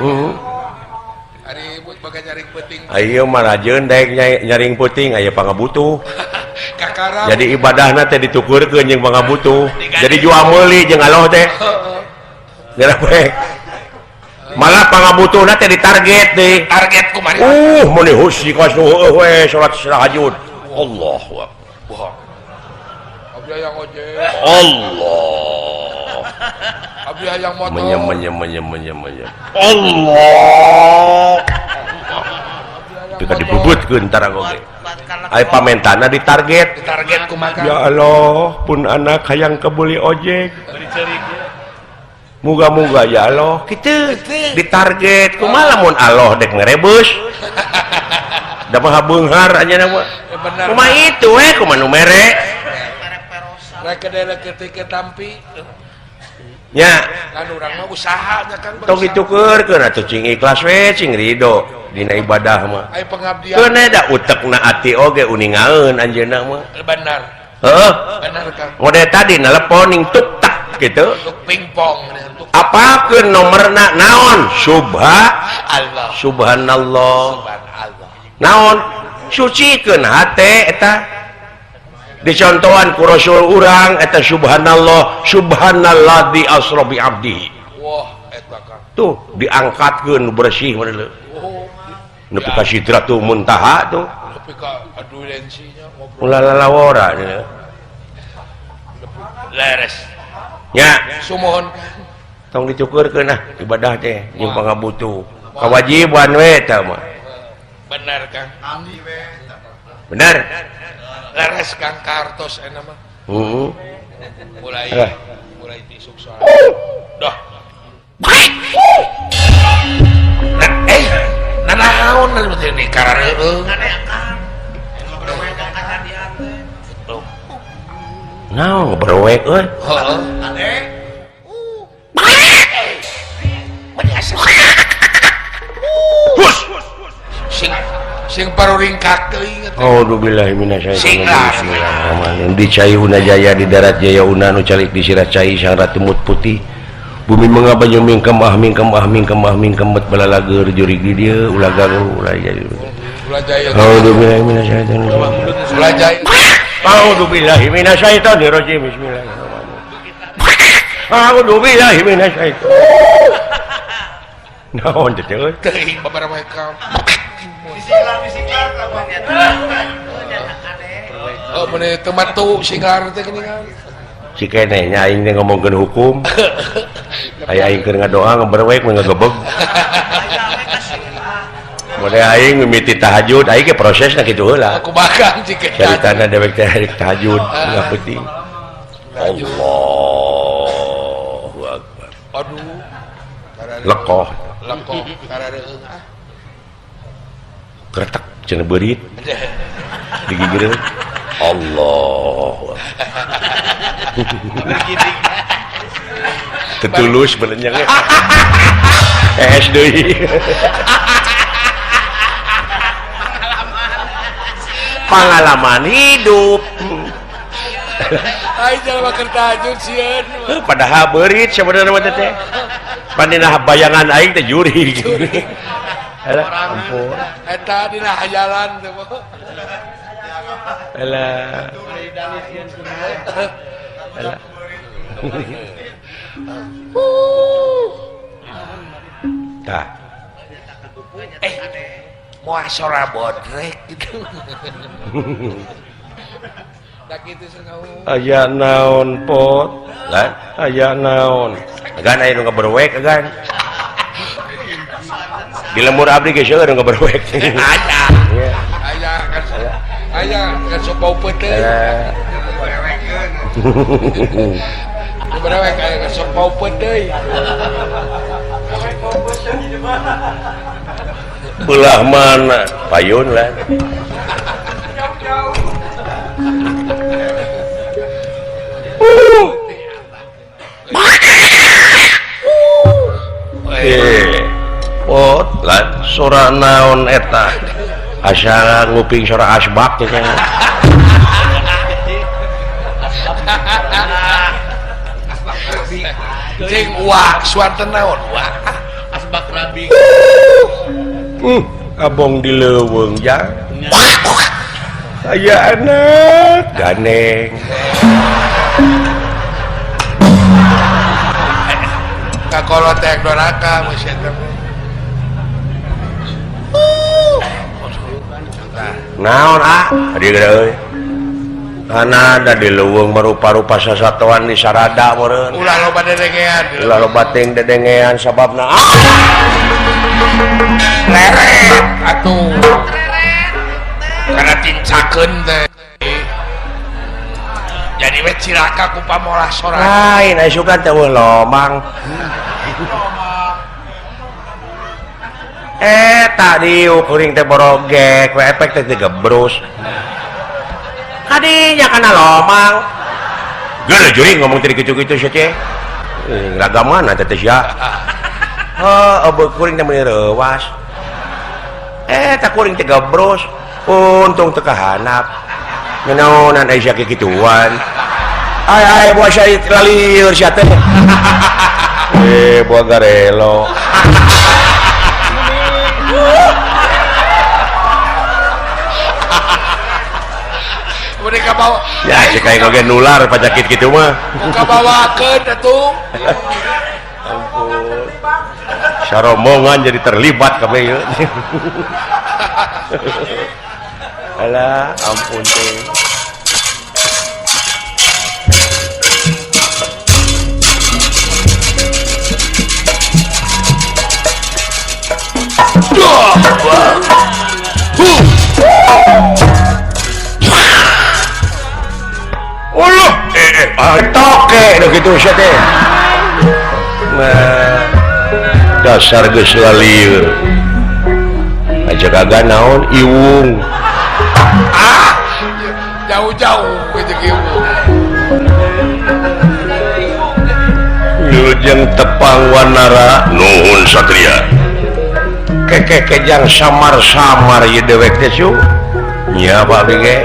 Ayo mah rajeun daek nyaring peuting aya pangabutuh. Jadi ibadahna teh ditukurkeun jeung pangabutuh. Jadi jual meuli jeung Allah teh. Geura malah pangabutuhna teh ditarget deui. Target kumaha? Meuni husi kos nu heueuh we salat tahajud. Allahu akbar. Allah. Abdi hayang motor. Menyem menyem menyem menyem menyem. Allah. Pika dibubutkeun tarago ge. Ai pamentana ditarget. Ditarget kumaha? Ya Allah, pun anak hayang kebuli ojek. Muga-muga ya Allah kitu ditarget kumaha lamun Allah dek ngerebus. Da mah beunghar anjeunna mah. Kumaha itu we kumaha nu mere. Rek ketika tampi. Nya kan urang mah usaha nya Kang. Tong ditukeurkeun atuh cing ikhlas we cing ridho dina ibadah mah. Ai pengabdian. Keun da utekna ati oge uningaeun anjeunna mah. Benar. Heeh. Benar Kang. Model tadi nelepon ning tuk tak gitu. Tuk pingpong. Apakeun nomerna naon? Subha Allah. Subhanallah. Subhanallah. Naon? Sucikeun hate eta. Dicontohan ku Rasul urang eta subhanallah subhanalladzi asra bi abdihi. Wah eta Kang. Tuh diangkatkeun bersih mana leu. Oh. Nepi ka sidratul muntaha tuh. Nepi ka adulensinya ngobrol. Ulah lalawora cenah. Leres. Nya, sumuhun. Tong dicukurkeun ah ibadah teh jeung pangabutuh. Kawajiban we eta mah. Bener Kang. Bener. Leres Kang kartos enak mah. Heeh. Mulai mulai isuk soal. Dah. Nah, nanaon teh di karareueung. Naon berwek euy. Heeh. Ade. Sing sing paruringkak teuing teh. Auzubillahi minasyaitonir rajim. Di cai una jaya di darat jaya una nu calik di sirah cai sang ratu mut putih. Bumi mengapa mingkem ah mingkem ah mingkem ah mingkem bet balalager jurig di dieu ulah ganggu ulah jaya. Ulah jaya. Auzubillahi minasyaitonir rajim. Ulah jaya. Auzubillahi minasyaitonir rajim. Bismillahirrahmanirrahim. Auzubillahi minasyaitonir. Naon teh euy? Teuing babaraha kam. Bisiklar Oh, mun teu matu singlar teh geuningan. Si keneh nya aing teh ngomongkeun hukum. Aya aing keur ngadoa ngaberwek mun ngagebeg. Mun aing mimiti tahajud, aing ge prosesna kitu heula. Aku bakal si keneh. Caritana dewek teh rek tahajud enggak penting. Allahu akbar. Aduh. Lekoh. Lekoh karareueung ah. Kretek cenah beurit. Digigireun. Allah. Tetulus belenyangnya. Es deui. Pengalaman hidup. Ai jalma keur tahajud sieun. Padahal beurit sebenarnya mah teh. Pandina bayangan aing teh jurig. Alah, ampun. Eta dina hayalan teh. Alah. Alah. Tah. Moal sora bodrek gitu. Da kitu cenah. Aya naon pot? Lah, aya naon? Agan aya nu ngaberwek agan. Di lemur abdi ge seueur nu ngaberwek. Aya. Aya kan. Aya kan sok bau peuteung. Berewek aya kan sok bau peuteung. Belah mana? Payun lah. Pot lah sora naon eta? Asa nguping sora asbak teh. Cing uak suanten naon uak? Asbak rabi. Abong di leuweung jang. Aya anak ganeng. Kakolot teh doraka mun eta. Naon ah? Hadir euy. Karena ada di leuweung merupa-rupa sasatoan di sarada meureun. Ulah loba dedengean. Ulah loba ting dedengean sababna leret atuh. Karena tincakeun teh. Jadi we cilaka ku pamolah sorangan. Lain asukan teh eueuh lomang. Tadi kuring teh borogek we efek teh gebrus. Kadinya kana lomang. Geuleuh juring ngomong teh kitu-kitu sia teh. Raga mana teh sia? Heuh, kuring teh meuni reuwas. Tak kuring teh gebrus. Untung teu kahanap. Ngenaonan ai sia kikituan. Ai ai buah sia lalieur sia teh. Buah garelo. Mereka bawa ya cek aing oge nular panyakit kitu mah. Muka bawakeun atuh. Ampun. Sarombongan jadi terlibat kabeh ieu. Alah, ampun teh. Allah, toke gitu sia teh. Nah, dasar geus lalieur. Aja kagak naon iwung. Ah, jauh-jauh jeung iwung. Wilujeng tepang wanara nuhun satria. Kekekejang samar-samar ieu dewek teh su. Nya Pak ge.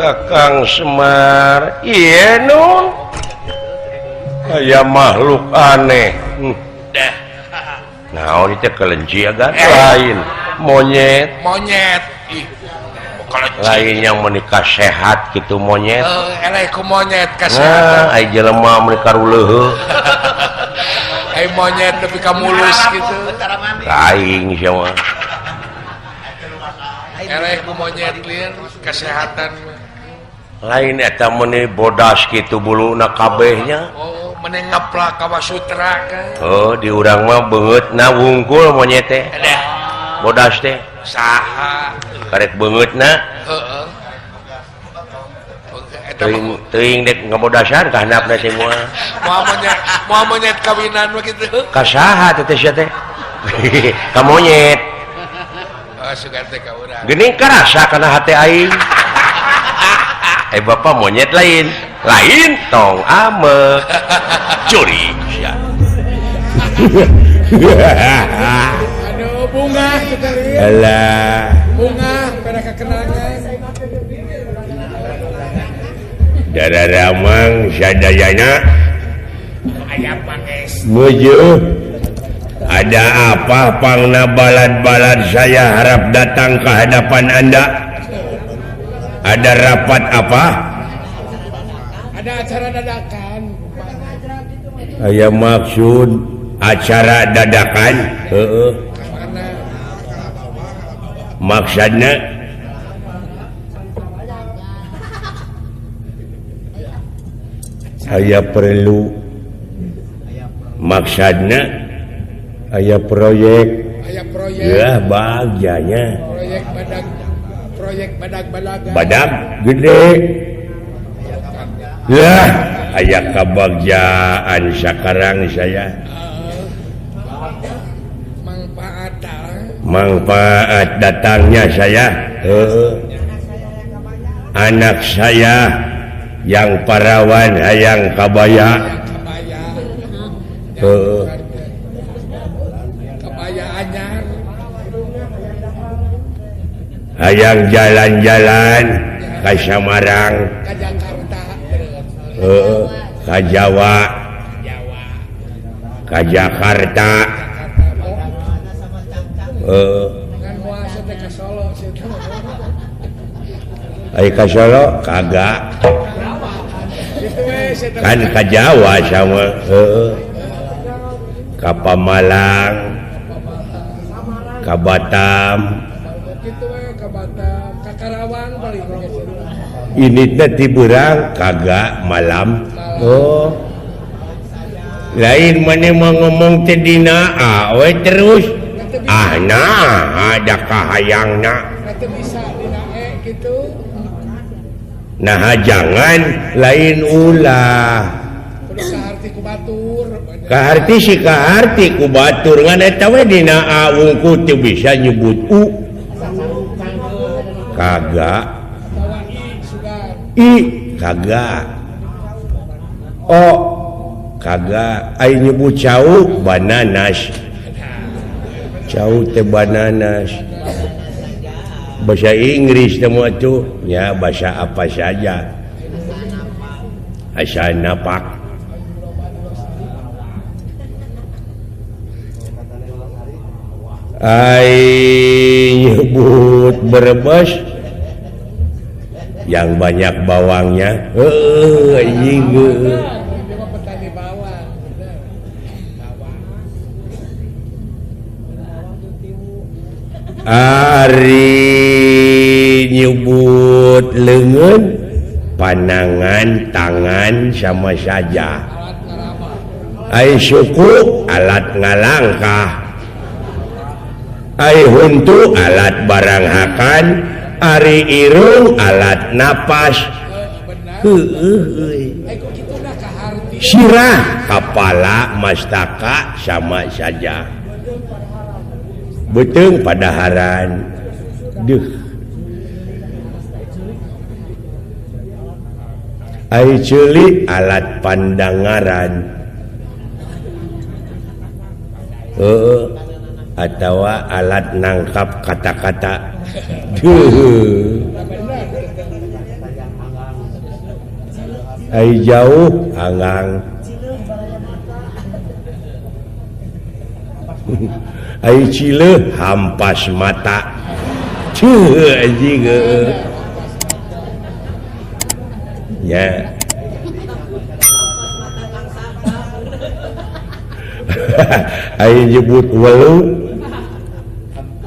Kakang Semar, iya nun. Aya makhluk aneh. Dah. Naon itu kelenci agak lain. Monyet. Monyet. Ih. Lain yang menikah sehat gitu monyet. Eleh ku monyet kasehatan. Nah, ai jelema menikah ruleuheuh. Ai monyet lebih ka mulus gitu. Aing sia mah. Eleh ku monyet lieur kesehatan. Lain eta meuni bodas kitu buluna kabehnya. Oh, meuni ngeplak ka Wasutra kan. Oh, di urang mah beungeutna wungkul monyet teh. Bodas teh. Saha? Karek beungeutna. Heeh. Teuing teuing dek ngabodasan ka handapna semua. Moal monyet, moal monyet kawinan mah kitu. Ka saha teh sia teh? Ka monyet. Oh, sugan teh ka urang. Geuning karasa kana hate aing. Bapak monyet lain. Lain tong amek. Curi sia. Aduh, bunga kita lihat. Alah. Bunga pada kekenangan. Dararamang sadayana. Aya panges. Mujuh. Ada apa pangna balad-balad saya harap datang ke hadapan Anda? Ada rapat apa? Ada acara dadakan. Aya maksud acara dadakan? Heeh. Maksudnya aya perlu. Maksudnya aya proyek. Aya proyek. Ya bagjanya. Proyek badak, proyek badak-badagan. Badak gede. Lah, aya kabagjaan sakarang saya. Manfaat. Manfaat datangnya saya. Anak saya yang parawan hayang kabaya. Kabaya anyar. Hayang jalan-jalan ke Samarang, ke Jakarta, ke Jawa, ke Jakarta. Ai ka Solo kagak. Kan ke Jawa sama ka Pamalang, ka Batam, ka Batam, ka Karawang paling. Ini teh ti beurang kagak malam. Oh. Lain maneh mah ngomong teh dina A we terus. Ah nah ada kahayangna. Teu bisa dina E kitu. Nah jangan lain ulah. Kudu kaharti ku batur. Kaharti si kaharti ku batur ngan eta we dina A wungkul teu bisa nyebut U. Kagak. I kagak. O kagak. Ai nyebut cau bananas. Cau teh bananas. Bahasa Inggris teh tuh ya bahasa apa saja. Asa napak. Ai nyebut Brebes yang banyak bawangnya. Anjing. Ari nyebut leungeun panangan tangan sama saja. Ai suku alat ngalangkah. Ai huntu alat barang hakan. Ari irung alat napas. Sirah kepala mastaka sama saja. Beuteung padaharan. Duh. Ai ceuli alat pandangaran. Atawa alat nangkap kata-kata. Duh. Ai jauh angang. Ai cileuh hampas mata. Ceuh anjing. Ya. Ai nyebut welu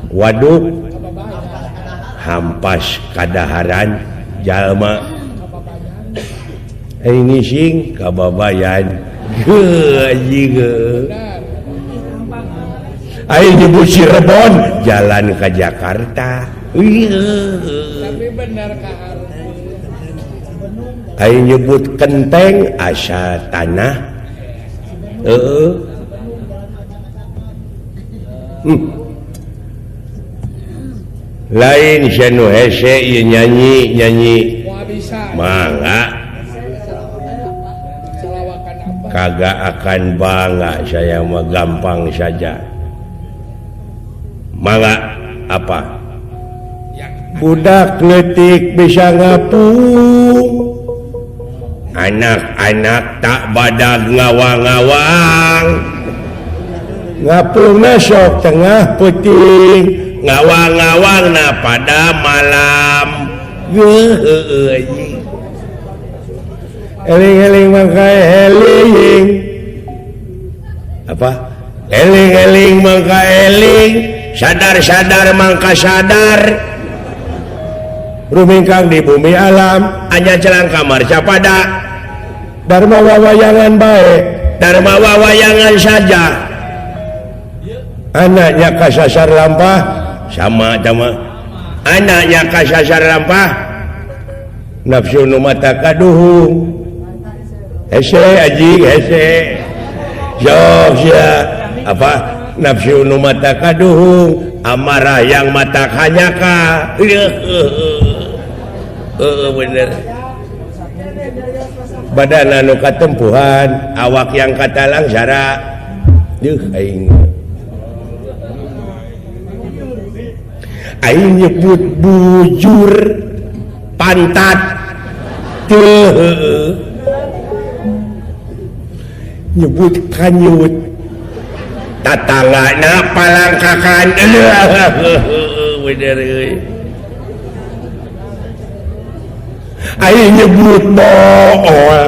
waduk hampas kadaharan jalma. Ai ngising kababayan. Heuh anjing. Ai nyebut Cirebon jalan ke Jakarta. Tapi benar kaharti. Ai nyebut kenteng asa tanah. Heeh. Lain sia nu hese ieu nyanyi-nyanyi. Mangga. Kagak akan bangga saya mah, gampang saja. Mangga apa? Budak leutik bisa ngapung. Anak-anak tak badag ngawang-ngawang. Ngapungna sok tengah peuting, ngawang-ngawangna pada malam. Heueuh anjing. Eling-eling mangka eling. Apa? Eling-eling mangka eling, sadar-sadar mangka sadar. Rumingkang di bumi alam, anya celang kamar capada. Dharma wawayangan bae, dharma wawayangan saja. Anaknya kasasar lampah sama sama. Anaknya kasasar lampah nafsu nu mata kaduhung. Hese anjing hese. Jauh sia. Apa? Nafsu nu mata kaduhung, amarah yang mata kanyaka. Bener. Badan anu katempuhan, awak yang kata langsara. Duh aing. Aing nyebut bujur pantat. Teu. Nyebut kanyut. Tatanggana palangkakan. Bener euy. Aing nyebut bool.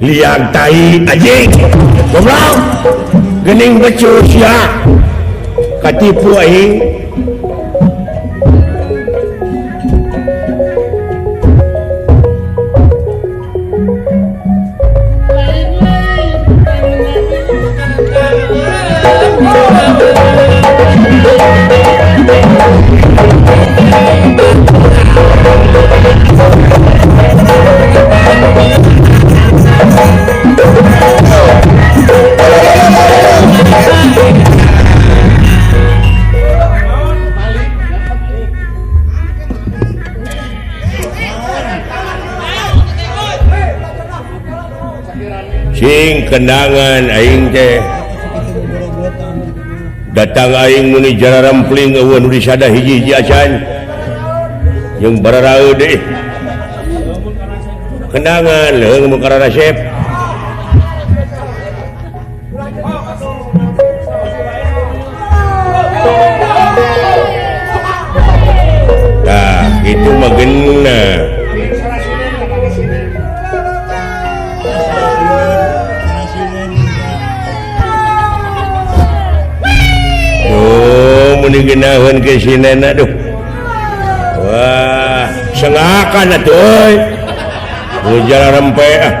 Liang tai anjing. Goblok. Geuning becus ya. Katipu aing. Sing kenangan aing teh datang aing muni jararampling eueuh nu disada hiji-hiji acan jeung bararaeud deui kenangan leung mun kararasep tah kitu mah geunah. Mending ke sinena aduh. Wah, sengakan atuh euy. Ujar rempe ah.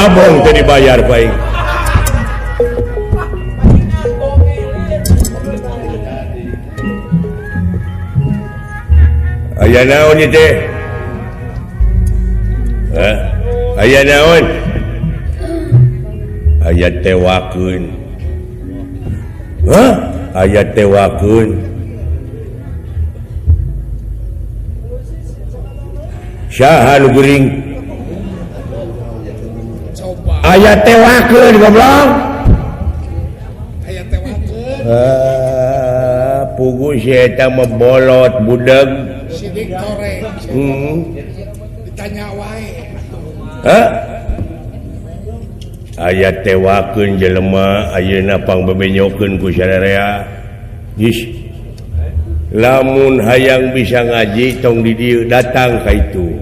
Abong teu dibayar ku aing. Aya naon ieu teh? Hah? Aya naon? Aya tewakeun. Hah? Aya tewakeun. Saha nu geuring? Aya tewakeun goblok. Aya tewakeun. Ah, pugu si eta mah bolot budeg. Sidik torek. Ditanya wae. Hah? Aya tewakeun jelema ayeuna pangbebenyokeun ku sararea. Geus. Lamun hayang bisa ngaji tong di dieu datang ka itu.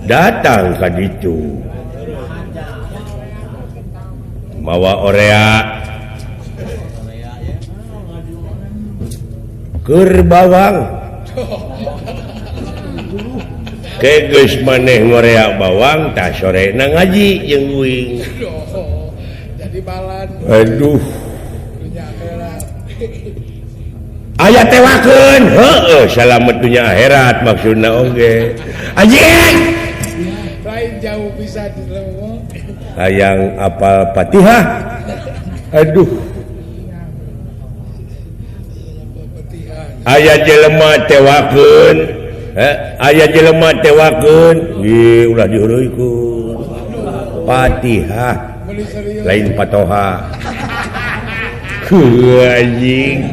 Datang ka ditu. Mawa orea. Keur bawang. Geus maneh ngorea bawang tah sorena ngaji jeung uing. Jadi balan. Aduh. Aya tewakeun. Heueuh, salamet dunya akhirat maksudna oge. Anjing. Lain jauh bisa dilewong. Hayang apal Fatihah. Aduh. Aya jelema tewakeun. Aya jelema tewakeun, ieu ulah dihureuikeun. Fatihah lain patoha. Heuh anjing.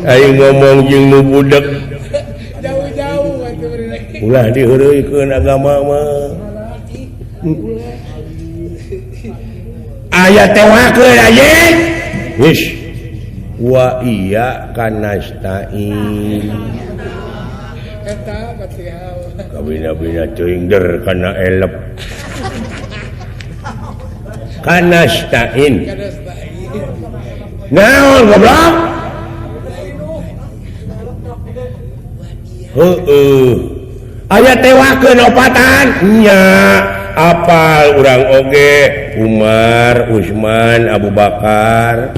Aing ngomong jeung nu budeg. Jauh-jauh atuh beri. Ulah dihureuikeun agama mah. Aya tewakeun anjing. Wis. Wa iya kanastain. Eta Fatihah. Kabina-bina teuing der kana elep. Kanastain. Naon goblok? Heueuh. Aya tewakeun opatan nya. Apal urang oge Umar, Utsman, Abu Bakar,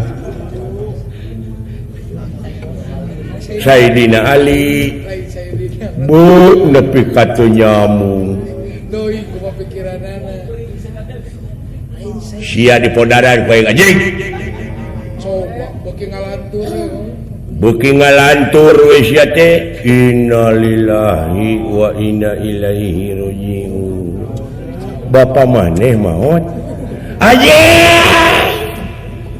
Sayyidina Ali. Bu nepi ka teu nyambung. Deui kumaha pikiranana. Sia dipodaran ku aing anjing. Coba beuki ngalantur. Beuki ngalantur we sia teh. Innalillahi wa inna ilaihi rajiun. Bapa maneh maot. Anjing.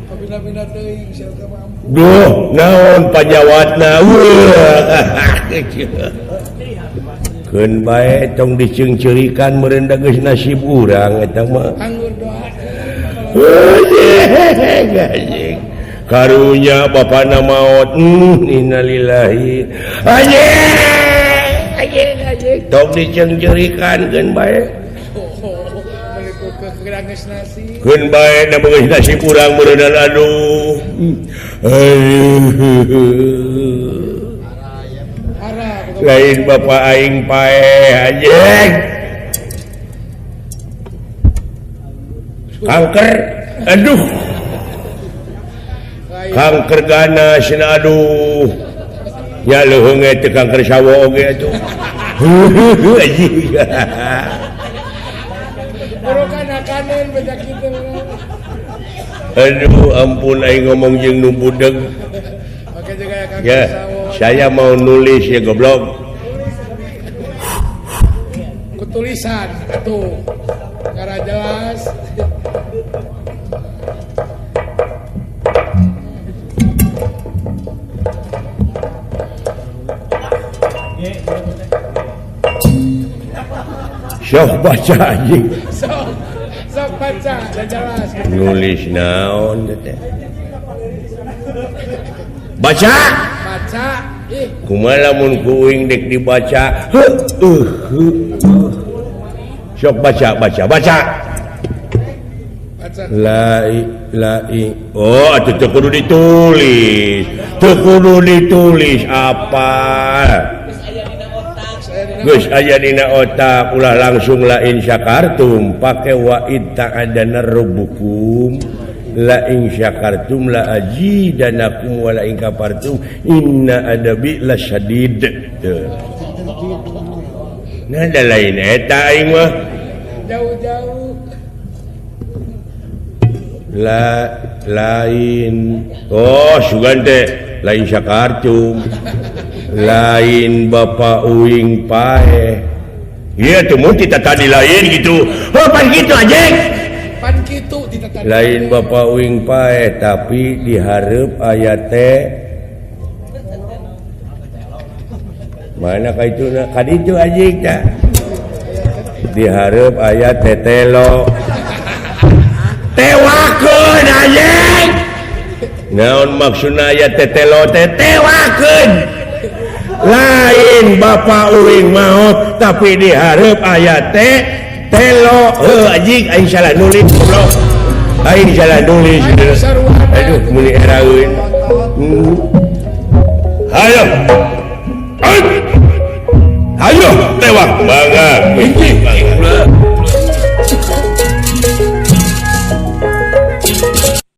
Kabina-bina teuing sia teh mah ampun. Duh, naon pajawatna. Keun bae tong diceungceurikan meureun da geus nasib urang eta mah. Anggur doa. Anjing. Karunya bapana maot. Innalillahi. Anjing. Anjing anjing. Tong diceungceurikan keun bae. Keun bae da geus nasib urang meureun aduh. Lain bapak aing pae anjing. Kanker. Aduh. Kanker ganas cenah aduh. Nya leuheung ge teu kanker sawo oge atuh. Anjing. Aduh ampun aing ngomong jeung nu budeg. Ya, saya mau nulis ya goblok. Tulisan tuh karena jelas. Sok baca anjing. Sok baca jelas. Nulis naon teh? Baca. Baca. Ih. Kumaha lamun ku uing dek dibaca? Heuh. Sok baca, baca, baca. La la i. Oh, atuh teu kudu ditulis. Teu kudu ditulis apa? Geus aya dina otak, ulah langsung la in syakartum pake wa id ta'adana rabbukum la in syakartum la azidanakum wa la in kafartum inna adabi lasyadid. Nah, ada lain eta aing mah. Jauh-jauh. La lain. Oh, sugan teh lain syakartum. Lain Bapak uing paeh. Iya tuh mun tita tadi lain gitu. Oh, pan kitu anjing. Pan kitu tita tadi. Lain Bapak uing paeh tapi dihareup aya teh mana ka itu na kaditu anjing tah. Dihareup aya tetelo. Tewakeun anjing. Naon maksudna aya tetelo teh tewakeun. Lain Bapak uing maot tapi dihareup aya teh telo. Heuh anjing aing salah nulis goblok. Aing salah nulis. Aduh meuni eraeun. Hayo. Ayo tewak bangga. Hiji.